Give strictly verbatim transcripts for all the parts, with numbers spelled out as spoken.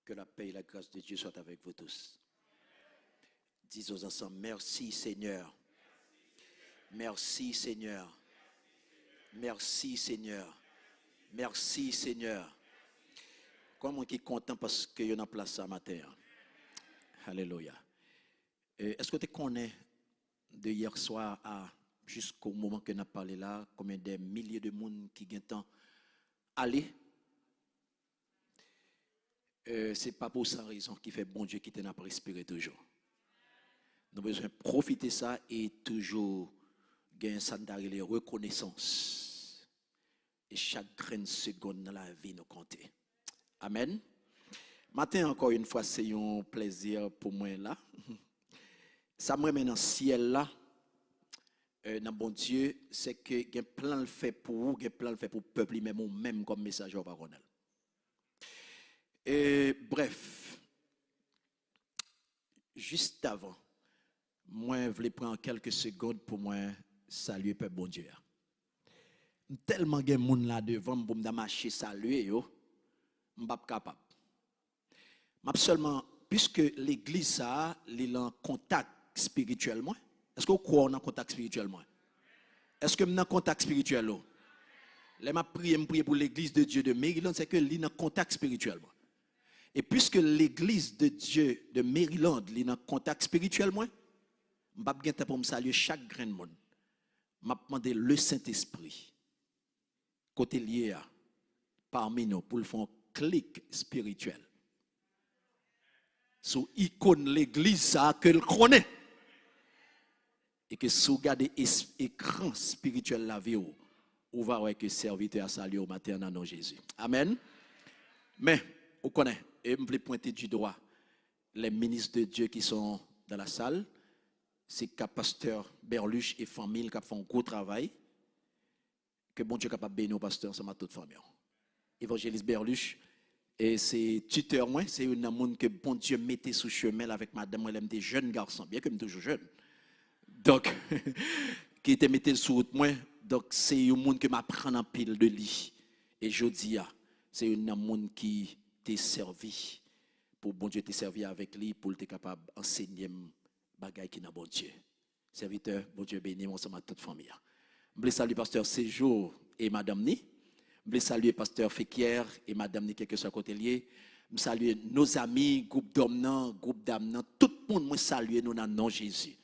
Que la paix et la grâce de Dieu soient avec vous tous. Disons ensemble, merci Seigneur. Merci Seigneur. Merci Seigneur. Merci Seigneur. Kòman ki kontan paske yo nan plas sa maten an? Alelouya. E, èske w te konnen de yè swa a jisko moman ke n ap pale la, konbyen de milye de moun ki gentan ale? E, se pa pou san rezon ki fè Bondye kite n ap respire toujou. Nou bezwen pwofite sa e toujou gen sa n ta rele rekonesans. E chak grenn segonn nan lavi nou konte. Amèn. Maten, ankò yon fwa, se yon plèzi pou mwen la. Sa m renmen nan syèl la, e, nan Bondye, se ke gen plan l fè pou ou, gen plan l fè pou pèp li, menm ou menm kòm mesajè ou pa konnen l. E, brèf, jis avan, mwen vle pran kèlke segonn pou mwen salye pèp Bondye a. M tèlman gen moun la devan m pou m ta mache salye yo, m p ap kapab. M ap sèlman, piske legliz sa a, li lan kontak espirityèl mwen. Èske w kwè w nan kontak espirityèl mwen? Èske m nan kontak espirityèl ou? Lè m ap priye, m priye pou Legliz de Dye de Maryland, se ke li nan kontak espirityèl mwen. E piske Legliz de Dye de Maryland, li nan kontak espirityèl mwen, m p ap gen tan pou m salye chak grenn moun. M ap mande Lesentespri, kote l ye a, pami nou, pou l fè yon klik espirityèl sou ikòn legliz sa a ke l konnen. E ke si w gade es-, ekran espirityèl lavi w, ou va wè ke sèvitè a salye w maten an nan non Jezi. Amèn. Men, ou konnen, e m vle pwente du dwa les ministres de Dieu qui sont dans la salle. Se ka pastè Berluche e fanmi l k ap fè yon gwo travay. Ke Bondye kapab beni w, pastè, ansanm ak tout fanmi w. Evanjelis Berluche, e se titè mwen, se youn nan moun ke Bondye mete sou chemen l avèk madanm mwen lè m te jèn gason, byen ke m toujou jèn. Donk, ki te mete l sou wout mwen. Donk, se yon moun ke m aprann anpil de li. E jodi a, se youn nan moun ki te sèvi, pou Bondye te sèvi avèk li, pou l te kapab ansenye m bagay ki nan Bondye. Sèvitè, Bondye beni w ansanm ak tout fanmi an. M vle salye pastè Sejou e madanm ni. M vle salye pastè Fekyè e madanm ni, kèlkeswa kote l ye. M salye nos amis, gwoup dòm nan, gwoup dam nan, tout moun, mwen salye nou nan non Jezi.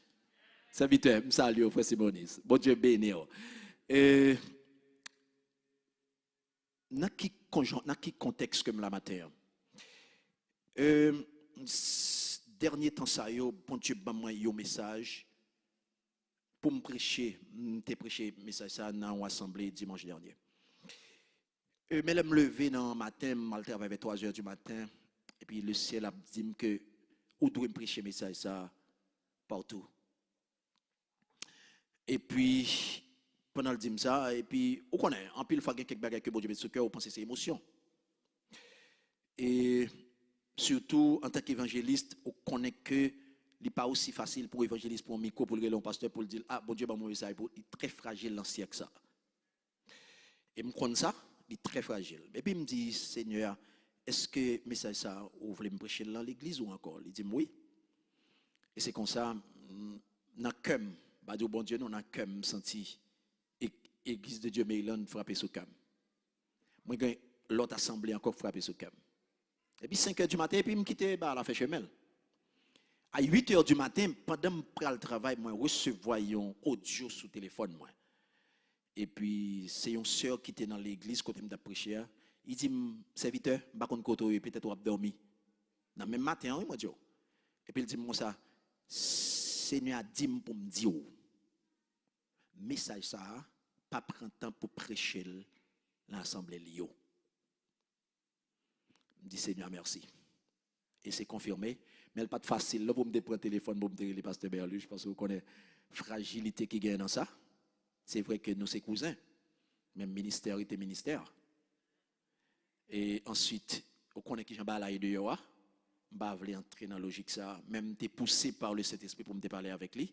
Sèvitè, m salye w, frè Simonis. Bondye beni w. E, nan ki konjon-, nan ki kontèks ke m la maten an? E, s-, dènye tan sa yo, Bondye ban mwen yon mesaj pou m preche. M te preche mesaj sa nan yon asanble dimanch dènye. E, men lè m leve nan maten, m al travay vè twa zè di maten, epi le syèl ap di m ke ou dwe preche mesaj sa patou. Epi, pandan l di m sa, epi, ou konnen, anpil fwa gen kèk bagay ke Bondye met sou kè w, ou panse se emosyon. E sitou, antanke evanjelis, ou konnen ke li pa osi fasil pou evanjelis pran yon mikwo, pou l rele yon pastè, pou l di l, "A, Bondye ban m yon mesaj pou ou." Li trè frajil nan syèk sa. E m konn sa, li trè frajil. Epi m di, "Senyè, èske mesaj sa ou vle m preche l nan legliz ou ankò?" Li di m, "Wi." E se konsa, m, nan kè m, m pa di w Bondye non, nan kè m, m santi e-, Eglise de Dieu Maryland frape sou kè m. Mwen gen lòt asanble ankò k frape sou kè m. Epi senk è di maten, epi m kite bagay la fè chemen l. A uit è di maten, pandan m pral travay, mwen resevwa yon odyo sou telefòn mwen. Epi se yon sè ki te nan legliz kote m t ap preche a. Li di m, "Sèvitè, m pa konn kote w ye, petèt w ap dòmi." Nan menm maten an, wi, mwen di w. Epi l di m konsa, "Senyè a di m pou m di w, mesaj sa a, pa pran tan pou preche l nan asanble l yo." M di, "Senyè, mèsi." E se konfime. Men l pa t fasil non pou m te pran telefòn, pou m te rele pastè Berluche, paske ou konnen frajilite ki genyen nan sa. Se vre ke nou se kouzen, men ministè rete ministè. E answit, ou konnen kijan bagay la ye deyò a. M pa vle antre nan lojik sa, men m te pouse pa le Sentespri pou m te pale avèk li.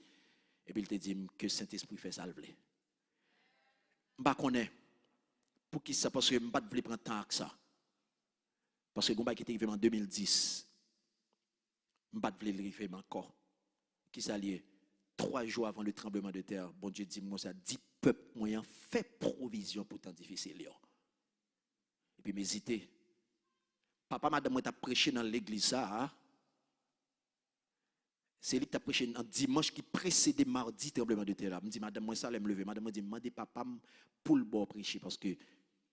Epi l te di m ke Sentespri fè sa l vle. M pa konnen poukisa, paske m pa t vle pran tan ak sa. Paske gen yon bagay ki te rive m an de mil dis. M pa t vle l rive m ankò. Kisa l ye? Twa jou avan le tranbleman de tè, Bondye di m konsa, di pèp mwen an fè pwovizyon pou tan difisil yo. Epi m ezite. Papa madanm mwen t ap preche nan legliz sa a. Se li ki t ap preche nan dimanch ki presede madi tranbleman de tè la. M di madanm mwen sa lè m leve. Madanm mwen di m mande papa m pou l ba w preche paske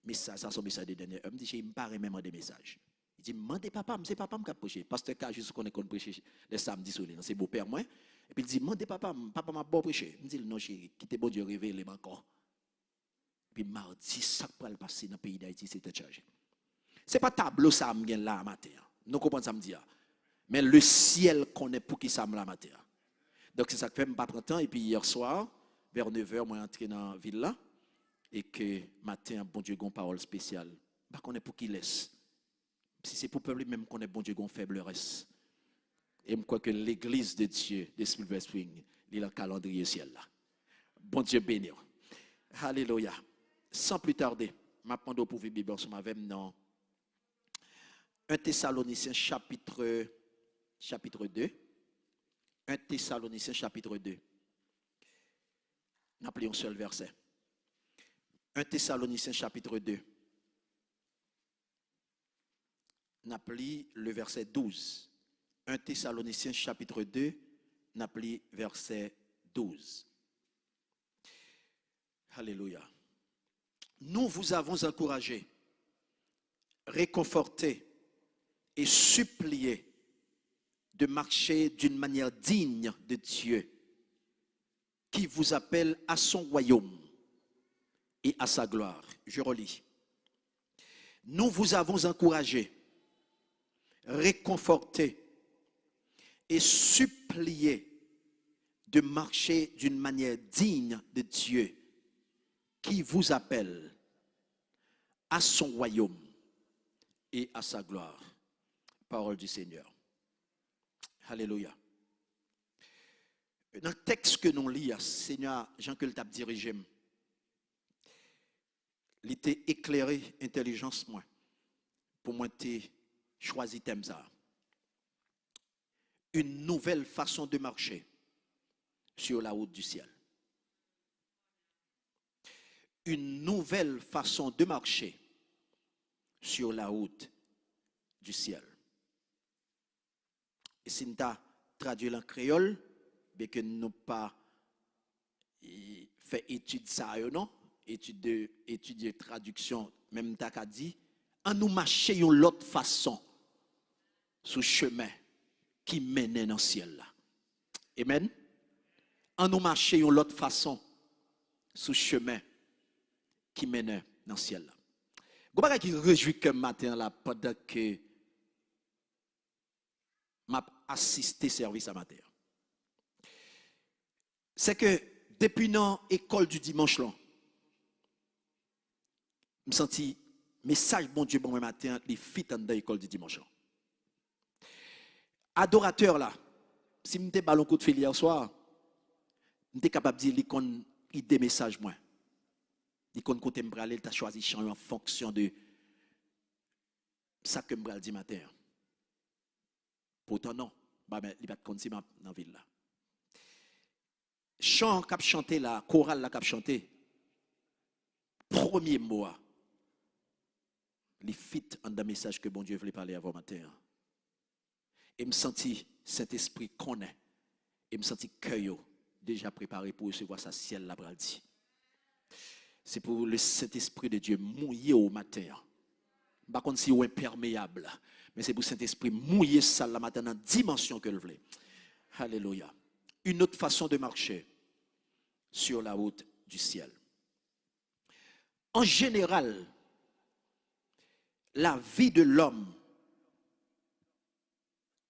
mesaj sa se yon mesaj de dènyè è. M di cheri, m pa renmen mande mesaj. Li di m mande papa m, se papa m k ap preche. Pastè Kajus ou konnen konn preche lè samdi sou li, se bopè mwen. Epi l di mande papa m, papa m ap ba w preche. M di l non cheri, kite Bondye revele m ankò. Epi madi, sa k pral pase nan peyi Dayiti, se tèt chaje. Se pa tablo sa a m gen la a maten an. Nou konprann sa m di a. Men lesyèl konnen poukisa m la maten an. Donk se sa k fè m pa pran tan. Epi yè swa, vè nèv è, mwen antre nan vil la. E ke maten an, Bondye gen yon pawòl espesyal. M pa konnen pou kilès. Si se pou pèp li menm, konnen Bondye gen yon fèb lè rès. E m kwè ke legliz de Dye de Silver Spring, li nan kalandriye syèl la. Bondye beni w. Alelouya. San pli tade, m ap mande w pou ouvri Bib ansanm avè m nan en Thessaloniciens chapitre, chapitre deux. En Thessaloniciens chapitre deux. N ap li yon sèl vèsè. En Thessaloniciens chapitre deux. N ap li le vèsè douz. En Thessaloniciens chapitre deux, n ap li vèsè douz. Alelouya. Nous vous avons encouragé, réconforté et supplié de marcher d'une manière digne de Dieu, qui vous appelle à son royaume et à sa gloire. Je relis. Nous vous avons encouragé, réconforté et supplié de marcher d'une manière digne de Dieu qui vous appelle à son royaume et à sa gloire. Parole du Seigneur. Alelouya. Nan tèks ke nou li a, Senyè a, jan ke l t ap dirije m, li te eklere entèlijans mwen pou mwen te chwazi tèm sa a. Une nouvelle façon de marcher sur la route du ciel. Une nouvelle façon de marcher sur la route du ciel. E si n ta tradui l an kreyòl, byenke nou pa e, fè etid sa yo non, etid de, etid de tradiksyon, men m ta ka di, ann nou mache yon lòt fason sou chemen ki mennen nan syèl la. Amen. Ann nou mache yon lòt fason sou chemen ki mennen nan syèl la. Gon bagay ki rejwi kè m maten an la pandan ke m ap asiste sèvis a maten an. Se ke depi nan ekòl di dimanch lan, m santi mesaj Bondye ban mwen maten an, li fit anndan ekòl di dimanch lan. Adoratè la, si m te ba l yon kout fil yè swa, m te kapab di li konn ide mesaj mwen. Li konn kote m prale, li ta chwazi chan yo an fonksyon de sa ke m pral di maten an. Poutan non, ba, men li pa t konn si m ap nan vil la. Chan k ap chante la, koral la k ap chante, premye mo a, li fit anndan mesaj ke Bondye vle pale avè w maten an. E m santi Sentespri konnen. E m santi kè yo deja prepare pou resevwa sa syèl la pral di. Se pou le Saint-Esprit de Dieu mouye w maten an. M pa konn si w enpèmeyab, men se pou Sentespri mouye sal la maten nan dimansyon ke l vle. Alelouya. Une autre façon de marcher sur la route du ciel. En général, la vie de l'homme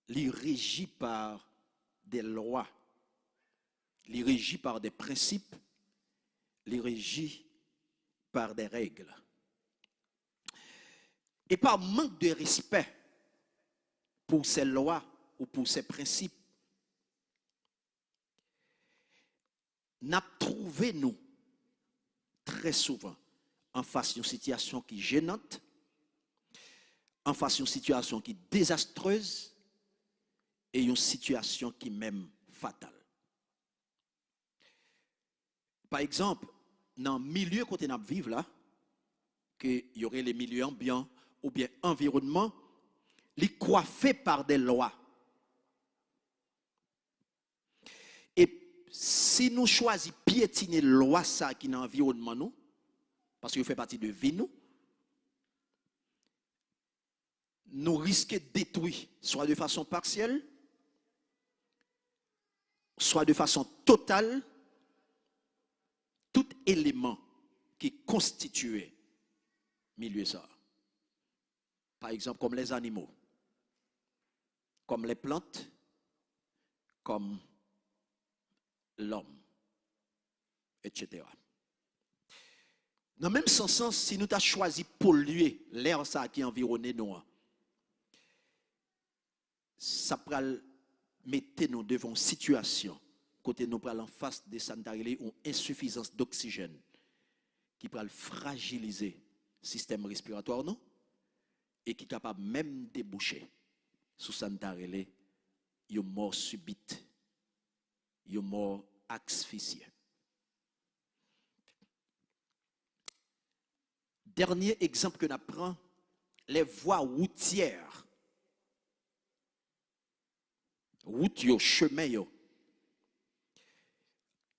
li reji pa de lwa, li reji pa de prensip, li reji pa de règ. E pa mank de respè pou se lwa ou pou se prensip, n ap twouve nou trè souvan anfas yon sitiyasyon ki jenan, anfas yon sitiyasyon ki dezastrez e yon sitiyasyon ki menm fatal. Pa egzanp, nan milye kote n ap viv la, ke yo rele milye anbyan oubyen anviwònman, li kwafe pa de lwa. E si nou chwazi pyetine lwa sa ki nan anviwònman nou, paske yo fè pati de vi nou, nou riske detwi, swa de fason pasyèl, swa de fason total, tout eleman ki konstitye milye sa a. Pa egzanp, kòm lèzanimo, kòm lèplant, kòm lòm, etsetera. Nan menm sans lan, si nou ta chwazi polye lè sa a ki anviwone nou an, sa pral mete nou devan yon sitiyasyon kote nou pral anfas de sa n ta rele yon ensifizans doksijèn ki pral frajilize sistèm respiratwa nou e ki kapab menm debouche sou sa n ta rele yon mò sibit, yon mò asfisye. Dènye egzanp ke n ap pran, les voies routières. Wout yo, chemen yo.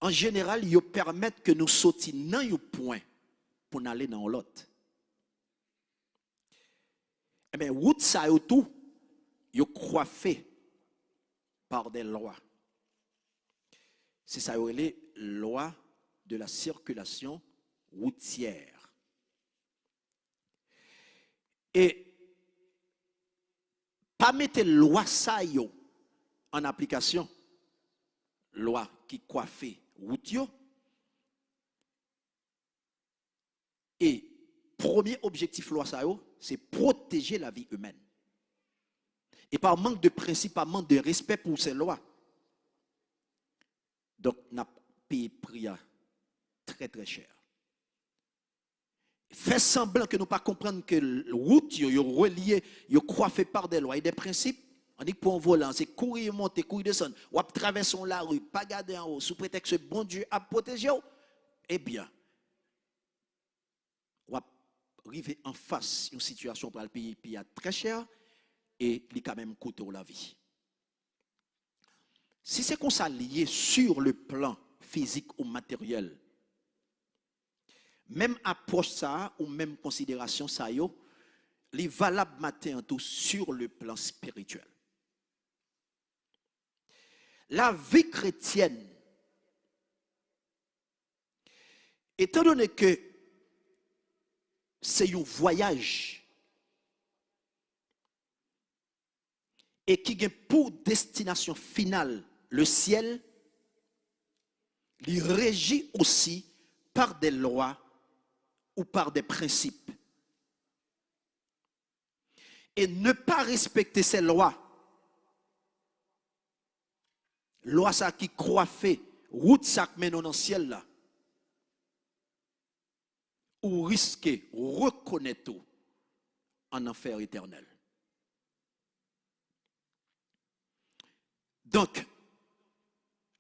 An jeneral, yo pèmèt ke nou soti nan yon pwen pou n ale nan yon lòt. Ebyen, wout sa yo tou, yo kwafe par des lois. Se sa yo rele loi de la circulation routière. E pa mete lwa sa yo an aplikasyon, lwa ki kwafe wout yo, e premye objektif lwa sa yo, se pwoteje lavi imèn. E pa mank de prensip, pa mank de respè pou se lwa. Donk, n ap peye pri a trè, trè chè. Fè sanblan ke nou pa konprann ke wout yo, yo relye, yo kwafe pa de lwa e de prensip. Annik pran yon volan, se kouri monte, kouri desann. W ap travèse yon lari, pa gade anwo, sou pretèks ke Bondye ap pwoteje w. Ebyen, w ap rive anfas yon sitiyasyon w pral peye pri a trè chè e li ka menm koute w lavi. Si se konsa l ye sur le plan fizik ou materyèl, menm apwòch sa a ou menm konsiderasyon sa yo, li valab maten an tou sur le plan spirityèl. Lavi kretyèn, etandone ke se yon vwayaj e ki gen pou destinasyon final le syèl, li reji osi pa de lwa ou pa de prensip. E ne pa respekte se lwa, lwa sa ki kwafe wout sa k mennen w nan syèl la, ou riske rekonèt ou an anfè etènèl. Donk,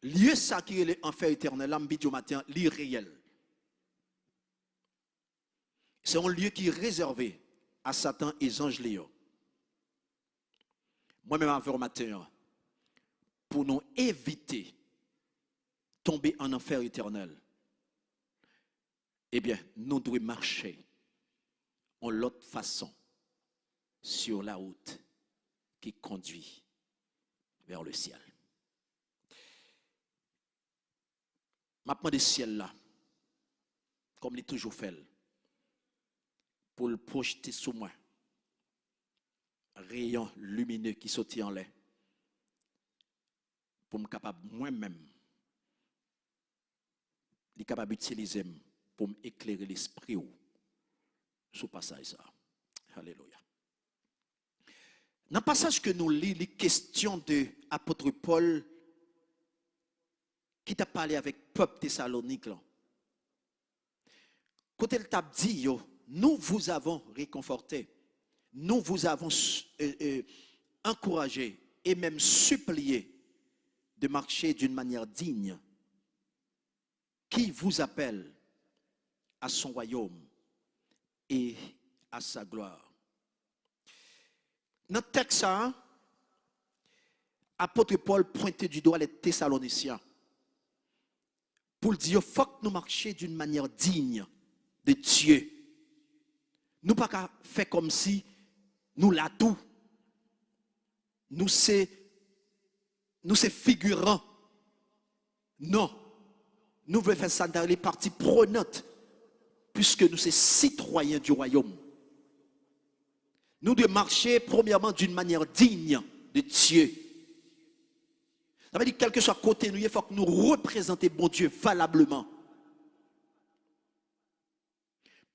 lye sa ki rele anfè etènèl la, m vin di w maten an, li reyèl. Se yon lye ki rezève a Satan e zanj li yo. Mwen menm avè w maten an, pou nou evite tonbe an anfè etènèl, ebyen, nou dwe mache yon lòt fason sur la route qui conduit vers le ciel. M ap mande syèl la, kòm li toujou fè l, pou l pwojte sou mwen reyon limine ki soti anlè, pou m kapab mwen menm, li kapab itilize m pou m eklere lespri w sou pasaj sa a. Alelouya. Nan pasaj ke nou li, li kesyon de apot Pòl ki t ap pale avèk pèp Tesalonik lan. Kote l t ap di yo, nous vous avons réconfortés, nous vous avons euh, euh, encouragé et même supplié de marcher d'une manière digne qui vous appelle à son royaume et à sa gloire. Nan tèks sa a, apot Pòl pwente du doigt les Thessaloniciens pou l di yo fòk nou mache d'une manière digne de Dieu. Nou pa ka fè kòmsi nou la tou. Nou se nou se figiran. Non. Nou vle fè sa n ta rele partie prenante, puisque nou se sitwayen du royaume. Nou dwe mache premyèman d'une manière digne de Dieu. Sa vle di kèlkeswa kote nou ye, fòk nou reprezante Bondye valableman.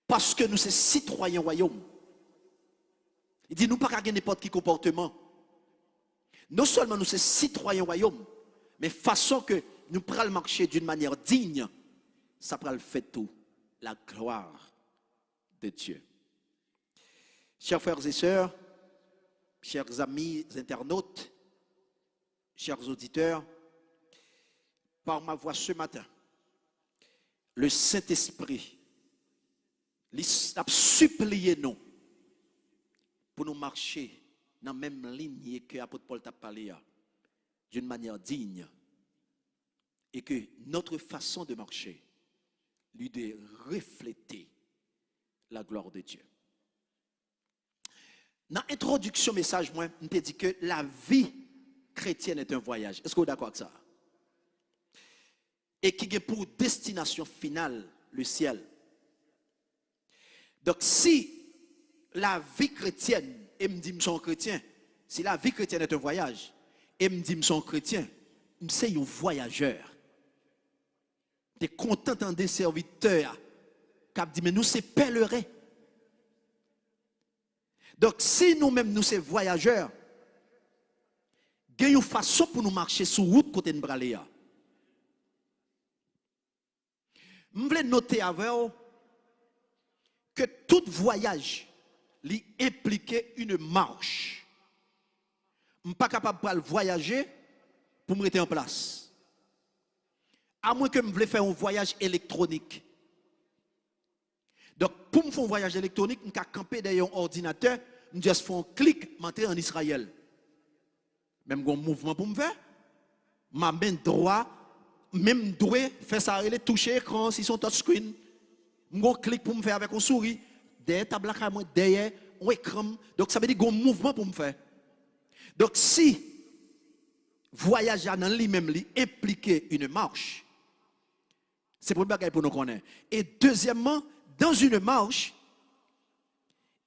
Paske nou se sitwayen wayòm. Li di nou pa ka gen nenpòt ki konpòteman. Non sèlman nou se sitwayen wayòm, men fason ke nou pral mache d'une manière digne, sa pral fè tou la gloire de Dieu. Chers frères et sœurs, chers amis internautes, chers auditeurs, par ma voix ce matin, le Saint-Esprit li ap sipliye nou pou nou mache nan menm lignée ke apot Pòl t ap pale a, d'une manière digne, et que notre façon de marcher lui de refléter la gloire de Dieu. Nan entwodiksyon mesaj mwen, m te di ke la vie chrétienne est un voyage. Èske w dakò ak sa? E ki gen pou destinasyon final le ciel. Donk, si la vie chrétienne, e m di m se yon kretyen, si la vie chrétienne est un voyage, e m di m se yon kretyen, m se yon vwayajè. M te kontan tande sèvitè a k ap di, men nou se pèleren. Donk, si nou menm nou se vwayajè, gen yon fason pou nou mache sou wout kote n prale a. M vle note avè w ke tout vwayaj li enplike une marche. M pa kapab pral vwayaje pou m rete an plas. Amwen ke m vle fè yon vwayaj elektwonik. Donk, pou m fè yon vwayaj elektwonik, m ka kanpe dèyè yon òdinatè, m just fè yon klik, m antre ann Izrayèl. Men m gen yon mouvman pou m fè. M a men dwa, men m dwe fè sa rele touche ekran an, si se yon touch screen. M gen yon klik pou m fè avèk yon souri. Dèyè tab lakay mwen, dèyè yon ekran. Donk, sa vle di gen yon mouvman pou m fè. Donk, si vwayaj la nan li menm, li enplike une marche, se premye bagay pou nou konnen. E dezyèmman, dans une marche,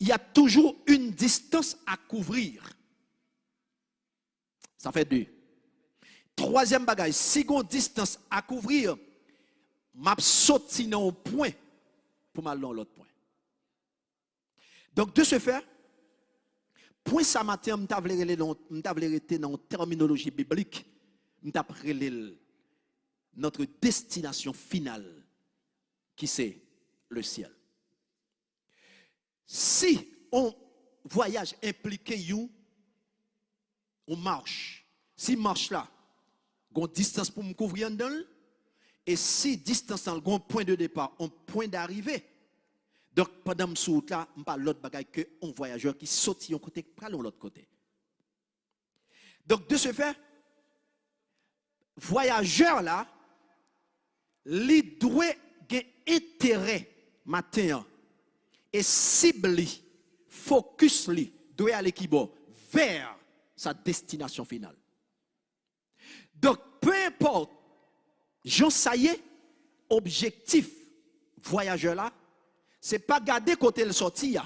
il y a toujours une distance à couvrir. Sa fè de. Twazyèm bagay, si gon distans a kouvri, m ap soti nan yon pwen pou m al nan yon lòt pwen. Donk, de ce fait, pwen sa maten an, m ta vle rele nan, m ta vle rete nan yon tèminoloji biblik, m t ap rele l notre destination finale, qui c'est le ciel. Si yon vwayaj enplike yon, yon mach, si mach la gon distans pou m kouvri anndan l, e si distans lan gon pwen de depa, yon pwen darive, donk pandan m sou wout la, m pa lòt bagay ke yon vwayajè ki soti yon kote k pral yon lòt kote. Donk, de ce fait, vwayajè la, li dwe gen enterè maten an. E sib li, fokis li, dwe ale kibò? Vè sa destinasyon final. Donk, pe enpòt jan sa ye, objektif vwayajè la, se pa gade kote l sòti a,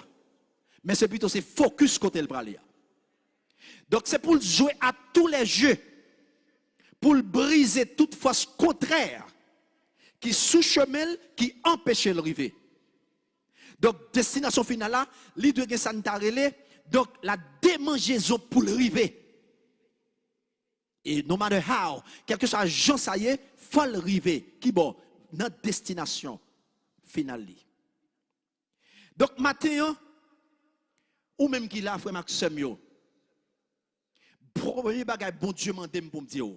men se pito se fokis kote l prale a. Donk, se pou l jwe a tous les jeux, pou l brize tout fòs kontrè ki sou chemen l, ki anpeche l rive. Donk, destinasyon final la, li dwe gen sa n ta rele, donk, la demanjezon pou l rive. E no matter how, kèlkeswa jan sa ye, fò l rive. Kibò? Nan destinasyon final li. Donk, maten an, Ou menm ki la, frè m ak sè m yo, premye bagay Bondye mande m pou m di w,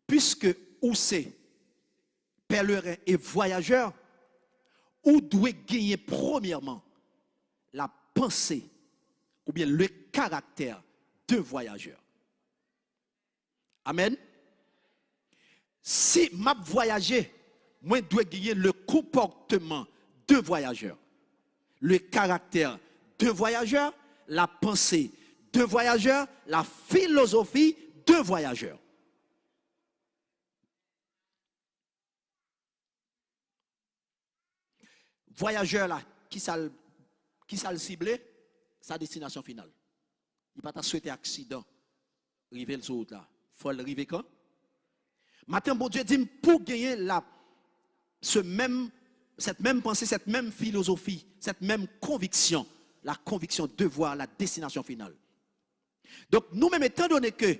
piske ou se pèleren e vwayajè, ou dwe genyen premyèman la panse oubyen le karaktè de vwayajè. Amèn. Si m ap vwayaje, mwen dwe genyen le comportement de voyageur, le caractère de voyageur, la pensée de voyageur, la philosophie de voyageur. Vwayajè la, kisa l, kisa l sible? Sa destinasyon final. Li pa ta swete aksidan rive l sou wout la. Fò l rive kan? Maten, Bondye di m pou genyen la, ce même, cette même pensée, cette même philosophie, cette même conviction, la conviction de voir la destination finale. Donk, nou menm, etandone ke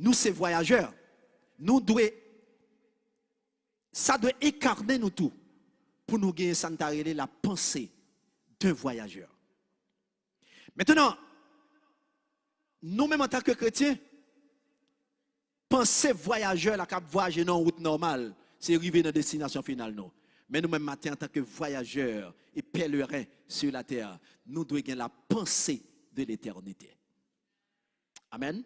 nou se vwayajè, nou dwe, sa dwe enkannen nou tou pou nou genyen sa n ta rele la pensée d'un voyageur. Mentnan, nou menm antanke kretyen, panse vwayajè la k ap vwayaje nan yon wout nòmal, se rive nan destinasyon final nou. Men nou menm maten, antanke vwayajè e pèleren sur la terre, nou dwe gen la pensée de l'éternité. Amèn.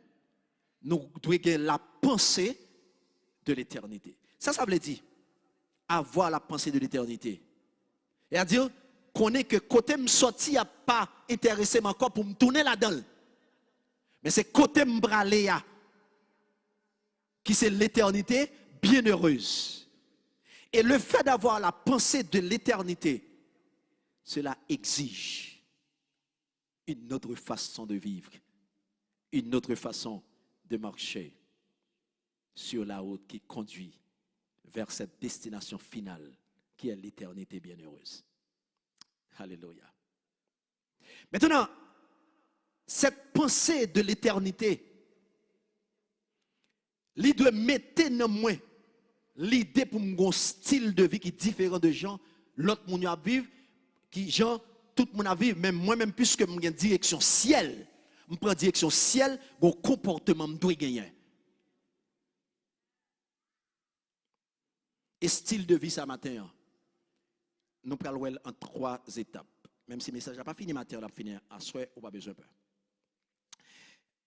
Nou dwe gen la pensée de l'éternité. Sa sa vle di, avoir la pensée de l'éternité? Sètadi, konnen ke kote m sòti a pa enterese m ankò pou m tounen ladan l. Men se kote m prale a, ki se l'éternité bienheureuse. Et le fait d'avoir la pensée de l'éternité, cela exige une autre façon de vivre, une autre façon de marcher sur la route qui conduit vers cette destination finale qui est l'éternité bienheureuse. Alléluia. Maintenant, cette pensée de l'éternité, li dwe mete nan mwen lide pou m gon stil de vi ki diferan de jan lòt moun yo ap viv, ki jan tout moun ap viv, men mwen menm, piske m gen direksyon syèl, m pran direksyon syèl, gon konpòteman m dwe genyen. E stil de vi sa maten an, nou pral wè l an twa etap. Menm si mesaj la pa fini maten an, l ap fini aswè, ou pa bezwen pè.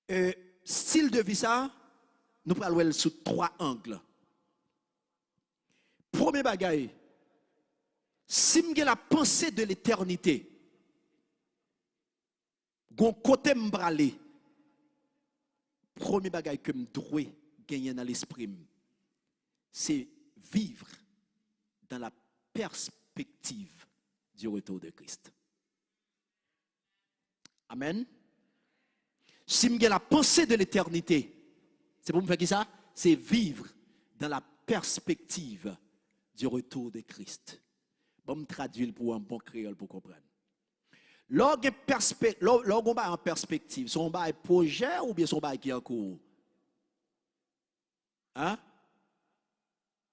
E, stil de vi sa, nou pral wè l sou twa ang. Premye bagay, si m gen la pensée de l'éternité, gon kote m prale, premye bagay ke m dwe genyen nan lespri m, se vivre dans la perspective du retour de Christ. Amèn. Si m gen la pensée de l'éternité, se pou m fè kisa? Se vivre dans la perspective du retour de Christ. Bon, m tradui l pou w an bon kreyòl pou w konprann. Lè w gen pèspe-, lè w, lè w gen yon bagay an pèspektiv, se yon bagay pwojè oubyen se yon bagay ki an kou? Hein?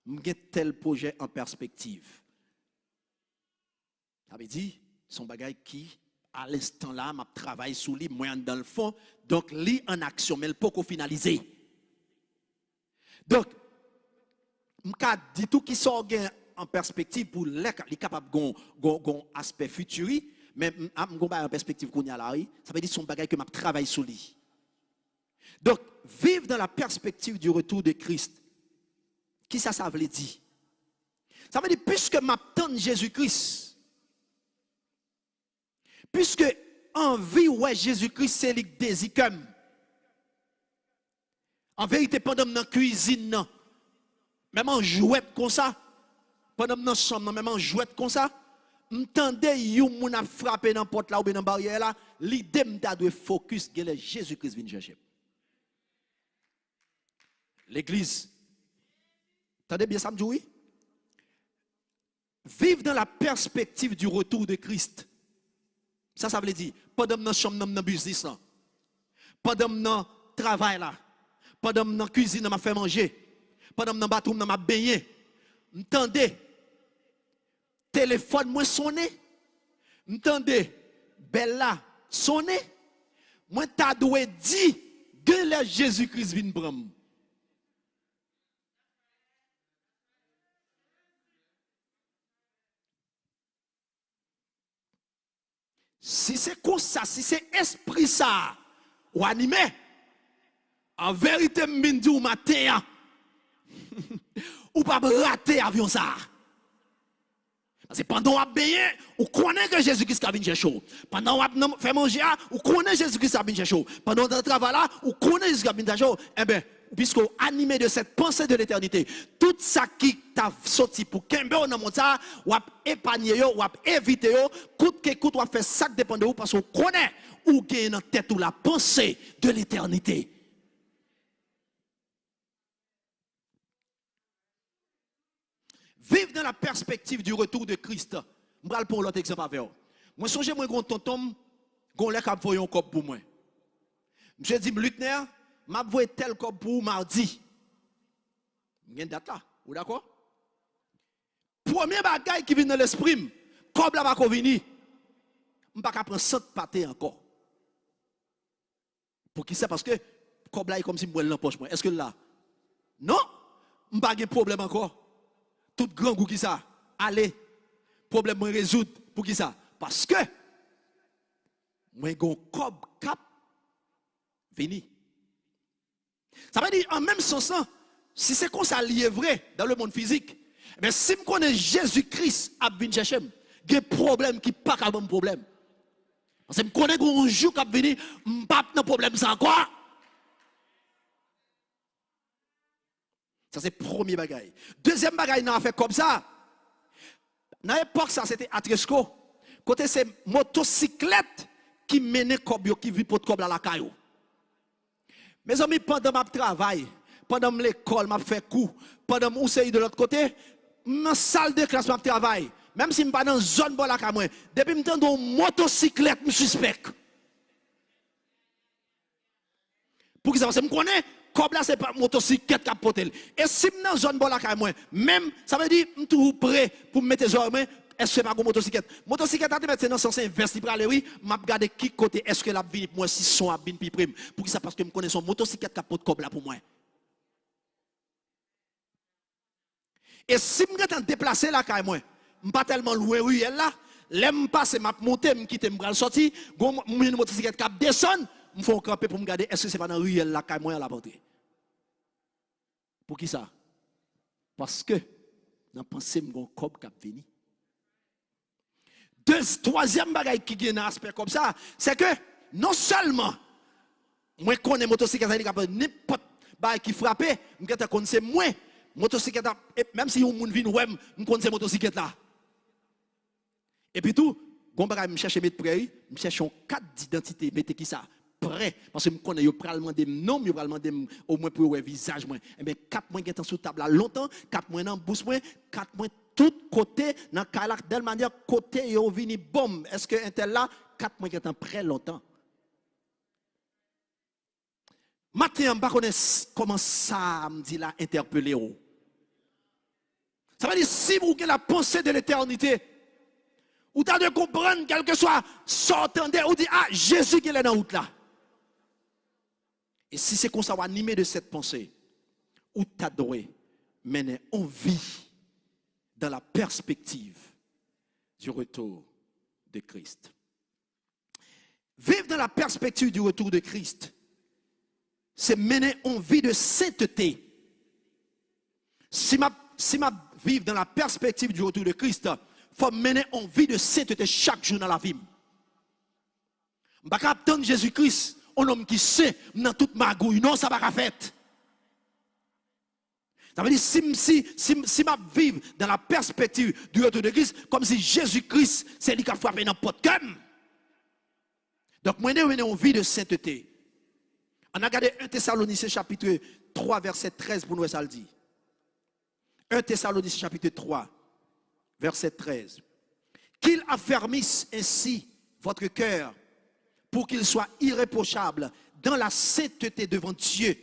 M gen tèl pwojè an pèspektiv. Sa vle di, se yon bagay ki, a lenstan la, m ap travay sou li, mwen anndan l fon. Donk, li an aksyon, men l poko finalize. Donk, m ka di tou kisa w gen an pèspektiv pou lè ka, li kapab gon, gon, gon aspè fitiri, men m, a, m gon bagay an pèspektiv kounye a la, wi. Sa vle di, se yon bagay ke m ap travay sou li. Donk, vivre dans la perspective du retour de Christ, kisa sa vle di? Sa vle di, piske m ap tann Jezi Kris, piske anvi wè Jezi Kris se li k dezi kè m. An verite, pandan m nan kwizin nan, menm an jwèt konsa, pandan m nan chanm nan, menm an jwèt konsa, m tande yon moun ap frape nan pòt la oubyen nan baryè la, lide m ta dwe fokis, genlè Jezi Kris vin chèche m. Legliz, tande byen sa m di w, wi. Vivre dans la perspective du retour de Christ. Sa, sa vle di, pandan m nan chanm nan, m nan biznis lan, pandan m nan travay la, pandan m nan kwizin nan, m ap fè manje, pandan m nan batwoup nan, m ap benyen, m tande telefòn mwen sonnen, m tande bèl la, sonnen, mwen ta dwe di, gen lè Jezi Kris vin pran m. Si se konsa, si se espri sa a ou anime, an verite, m vin di w maten an, ou p ap rate avyon sa a. Paske pandan w ap benyen, ou konnen ke Jezi Kris ka vin chèche w. Pandan w ap nan, fè manje a, ou konnen Jezi Kris ka vin chèche w. Pandan w nan travay la, ou konnen Jezi Kris ka vin chèche w. Enben, puisque w anime de cette pensée de l'éternité, tout sa ki ta soti pou kenbe w nan mond sa a, w ap epanye yo, w ap evite yo, kout ke kout w ap fè sa k depann de ou, paske w konnen ou gen nan tèt ou la pensée de l'éternité. Vivre dans la perspective du retour de Christ. M pral pran yon lòt egzanp avè w. Mwen sonje mwen gon tonton m, gon lè k ap voye yon kòb pou mwen. Misye di m, Luckner, m ap voye tèl kòb pou ou madi. M gen dat la. Ou dakò? Premye bagay ki vin nan lespri m, kòb la pako vini. M pa ka pran sant pate ankò. Poukisa? Paske kòb la e kòmsi m wè l nan pòch mwen. Èske l la? Non. M pa gen pwoblèm ankò. Tout grangou ki sa? Ale. Pwoblèm mwen rezoud. Poukisa? Paske mwen gen yon kòb k ap vini. Sa vle di, an menm sans lan, si se konsa l ye vre, dans le monde physique, ebyen, si m konnen Jezi Kris ap vin chèche m, gen pwoblèm ki pa ka ban m pwoblèm. Paske m konnen gen yon jou k ap vini, m p ap nan pwoblèm sa ankò. Sa se premye bagay. Dezyèm bagay nan afè kòb sa, nan epòk sa, se te atresko, kote se motosiklèt ki mennen kòb yo, ki vin pot kòb la lakay ou. Mezanmi, pandan m ap travay, pandan m lekòl, m ap fè kou, pandan m yon seri de lòt kote, m nan sal de klas, m ap travay. Menm si m pa nan zòn bò lakay mwen, depi m tande yon motosiklèt, m sispèk. Poukisa? Paske m konnen kòb la se pa motosiklèt k ap pote l. E si m nan zòn bò lakay mwen, menm, sa vle di m toujou pre pou m mete zòrèy mwen, èske pa gon motosiklèt? Motosiklèt la te mèt se nan sans envès li prale, wi. M ap gade ki kote èske l ap vini pou mwen, si son ap vin pi pre m. Poukisa? Paske m konnen se yon motosiklèt k ap pot kòb la pou mwen. E si m gentan deplase lakay mwen, m pa tèlman lwen riyèl la, lè m pase, m ap monte, m kite, m pral sòti, gon m, m jwenn motosiklèt k ap desann, m fè yon kanpe pou m gade èske se pa nan riyèl lakay mwen an l ap antre. Poukisa? Paske nan panse m, gon kòb k ap vini. De, twazyèm bagay ki gen nan aspè kòb sa, se ke non sèlman mwen konnen motosiklèt sa, li ka pran nenpòt bagay ki frape, m gentan konn se mwen. Motosiklèt la, e menm si yon moun vin wè m, m konn se motosiklèt la. Epi tou, gon bagay m chèche met prè, wi, m chèche yon kat didantite, mete kisa? Prè. Paske m konnen yo pral mande m non m, yo pral mande m omwen pou yo wè vizaj mwen. Enben, kat mwen gentan sou tab la lontan, kat mwen nan bous mwen, kat mwen tout kote nan kay la, dèl manyè kote yo vini ban m. Èske entèl la, kat mwen gentan prè lontan. Maten an, m pa konnen s-, kòman sa a m di la entèpele w. Sa vle di, si ou gen la pensée de l'éternité, ou ta dwe konprann, kèlkeswa sa w tande, ou di, a, Jezi genlè nan wout la. E si se konsa w anime de cette pensée, ou ta dwe mennen yon vi dans la perspective du retour de Christ. Vivre dans la perspective du retour de Christ, se mennen yon vi de sainteté. Si m ap, si m ap viv dans la perspective du retour de Christ, fò m mennen yon vi de sainteté chak jou nan lavi m. M pa ka ap tann Jezi Kris, yon nonm ki sen, m nan tout magouy. Non, sa pa ka fèt. Sa vle di, si m, si, si, si m ap viv dans la perspective du retour de Christ, kòmsi Jezi Kris, se li k ap frape nan pòt kè m. Donk, mwen dwe mennen yon vi de senteté. Ann al gade en Thessaloniciens chapitre trois, verset treize, pou n wè sa l di. Un Thessaloniciens chapitre trois, verset treize. Qu'il affermisse ainsi votre cœur, pour qu'il soit irréprochable dans la sainteté devant Dieu,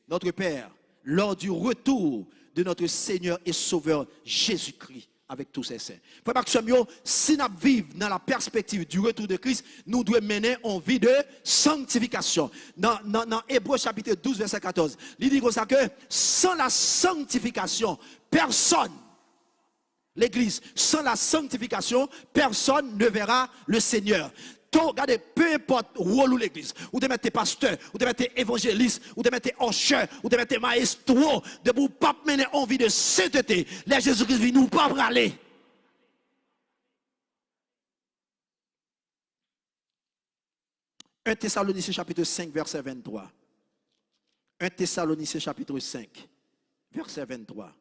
notre Père, lors du retour de notre Seigneur et Sauveur Jésus-Christ. avec tous ses saints. Frè m ak sè m yo, si n ap viv dans la perspective du retour de Christ, nou dwe mennen on vi de sanctification. Nan, nan, nan Ebre chapit douz, vèsè katòz, li di konsa ke sans la sanctification, personne, legliz, sans la sanctification, personne ne verra le Seigneur. To, gade, pe enpòt wòl ou legliz, ou te mèt te pastè, ou te mèt te evanjelis, ou te mèt te usher, ou te mèt te maestro, depi w p ap mennen on vi de sentete, lè Jezi Kris vini, ou p ap prale. Un Thessaloniciens chapitre cinq, verset vingt-trois. Un Thessaloniciens chapitre cinq, verset vingt-trois.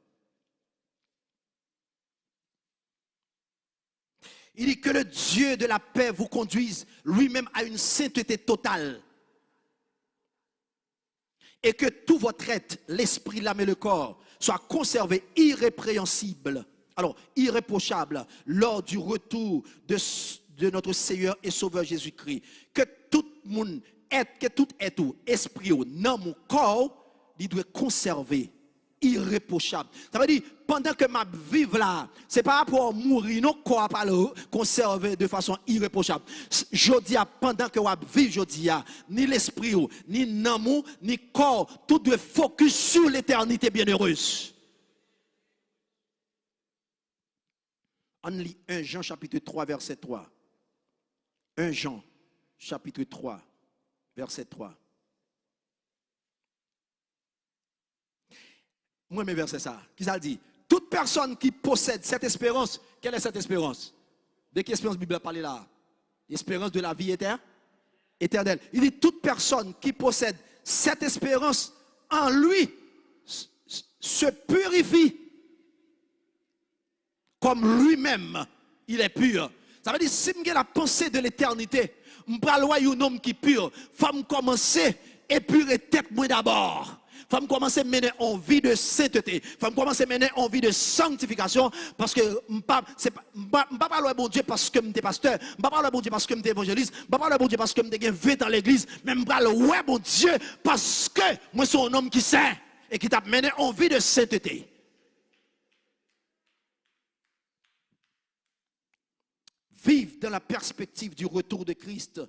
Il dit que le Dieu de la paix vous conduise lui-même à une sainteté totale. Et que tout votre être, l'esprit, l'âme et le corps, soit conservé irrépréhensible, alors irréprochable, lors du retour de, de notre Seigneur et Sauveur Jésus-Christ. Que tout moun, èt, ke tout èt ou, espri ou, nanm ou, kò ou, li dwe konsève irreprochab. Sa vle di, pandan ke m ap viv la, se pa rapò mouri non, kò a pral konsève de fason irreprochab. S-, jodi a, pandan ke w ap viv jodi a, ni lespri w, ni nanm ou, ni kò w, tout dwe focus sur l'éternité bienheureuse. Ann li un Jean chapitre trois, verset trois. Un Jean chapitre trois, verset trois. Mwen renmen vèsè sa. Kisa l di? Toute personne qui possède cette espérance, quelle est cette espérance? De ki esperans Bib la pale la? Espérance de la vie éter-, éternelle. Il dit, toute personne qui possède cette espérance en lui s-, s-, se purifie comme lui-même il est pur. Sa vle di, si m gen la pensée de l'éternité, m pral wè yon nonm ki pur, fò m kòmanse epire tèt mwen dabò. Fò m kòmanse mennen on vi de senteté. Fò m kòmanse mennen on vi de sanctification, paske m pa, se pa, m pa, m pa pral wè Bondye paske m te pastè. M pa pral wè Bondye paske m te evanjelis. M pa pral wè Bondye paske m te gen ven tan legliz. Men m pral wè Bondye paske mwen se yon nonm ki sen e ki t ap mennen on vi de senteté. Vivre dans la perspective du retour de Christ,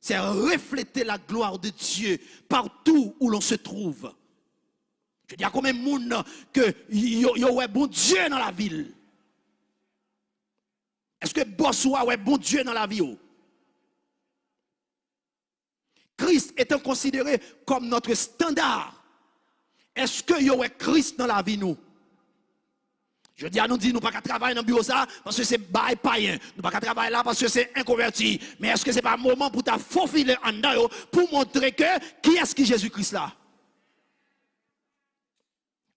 c'est refléter la gloire de Dieu partout où l'on se trouve. Je dis, a konbyen moun ke yo, yo wè Bondye nan lavi l? Èske bòs ou a wè Bondye nan lavi w? Christ étant considéré comme notre standard, èske yo wè Kris nan lavi nou? Jodi a, nou di nou pa ka travay nan biwo sa a, paske se bagay payen. Nou pa ka travay la, paske se enkonvèti. Men èske se pa moman pou ta fofile anndan yo, pou montre ke kiyès ki Jezi Kris la?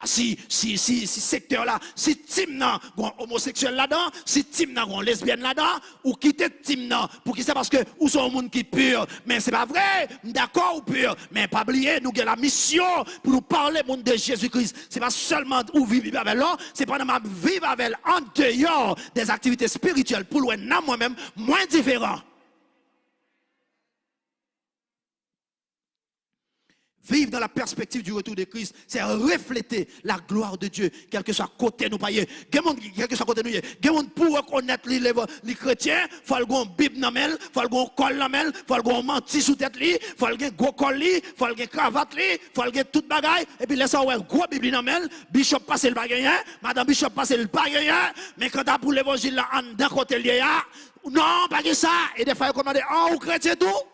Si, si, si, si sektè la, si tim nan gon omoseksyèl ladan, si tim nan gon lesbyèn ladan, ou kite tim nan. Poukisa? Paske ou se yon moun ki pur. Men se pa vre, m dakò ou pur. Men pa bliye, nou gen la misyon pou nou pale moun de Jezi Kris. Se pa sèlman ou viv avè l non, se pandan m ap viv avè l andeyò des activités spirituelles pou l wè nan mwen menm, mwen diferan. Vivre dans la perspective du retour de Christ, c'est refléter la gloire de Dieu, kèlkeswa kote nou pa ye. Gen moun, kèlkeswa kote nou ye, gen moun pou rekonèt li, li kretyen, fò l gen yon Bib nan men l, fò l gen yon kòl nan men l, fò l gen yon manti sou tèt li, fò l gen gwo kòl li, fò l gen kravat li, fò l gen tout bagay. Epi lè sa w wè gwo Bib li nan men l, bishop pase l pa genyen, madan bishop pase l pa genyen, men kanta pou levanjil la anndan kote l ye a, non, pa gen sa. E dèfwa yo konn mande, an, ou kretyen tou?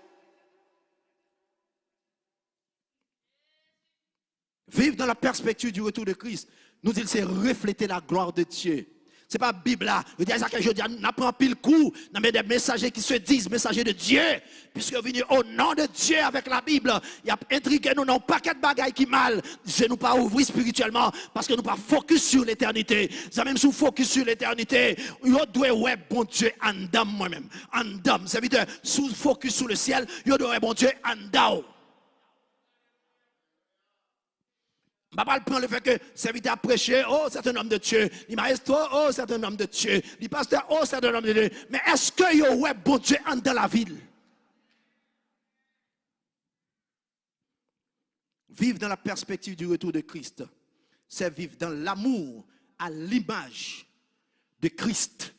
Vivre dans la perspective du retour de Christ, nou di l se refléter la gloire de Dieu. Se pa Bib la. Yo di a sa ke jodi a, n ap pran anpil kou nan men des messagers qui se disent messagers de Dieu. Puisque yo vini au nom de Dieu avec la Bible, y ap entrige nou nan yon pakèt bagay ki mal. Je nou pa ouvri spirityèlman, paske nou pa focus sur l'éternité. Zanmi m, si w focus sur l'éternité, yo dwe wè Bondye anndan m mwen menm. Anndan m, sèvitè, si w focus sur le ciel, yo dwe wè Bondye anndan w. M pa pral pran le fè ke sèvitè ap preche, oh, c'est un homme de Dieu. Li maestro, oh, c'est un homme de Dieu. Li pastè, oh, c'est un homme de Dieu. Men èske yo wè Bondye anndan lavi l? Vivre dans la perspective du retour de Christ, c'est vivre dans l'amour à l'image de Christ.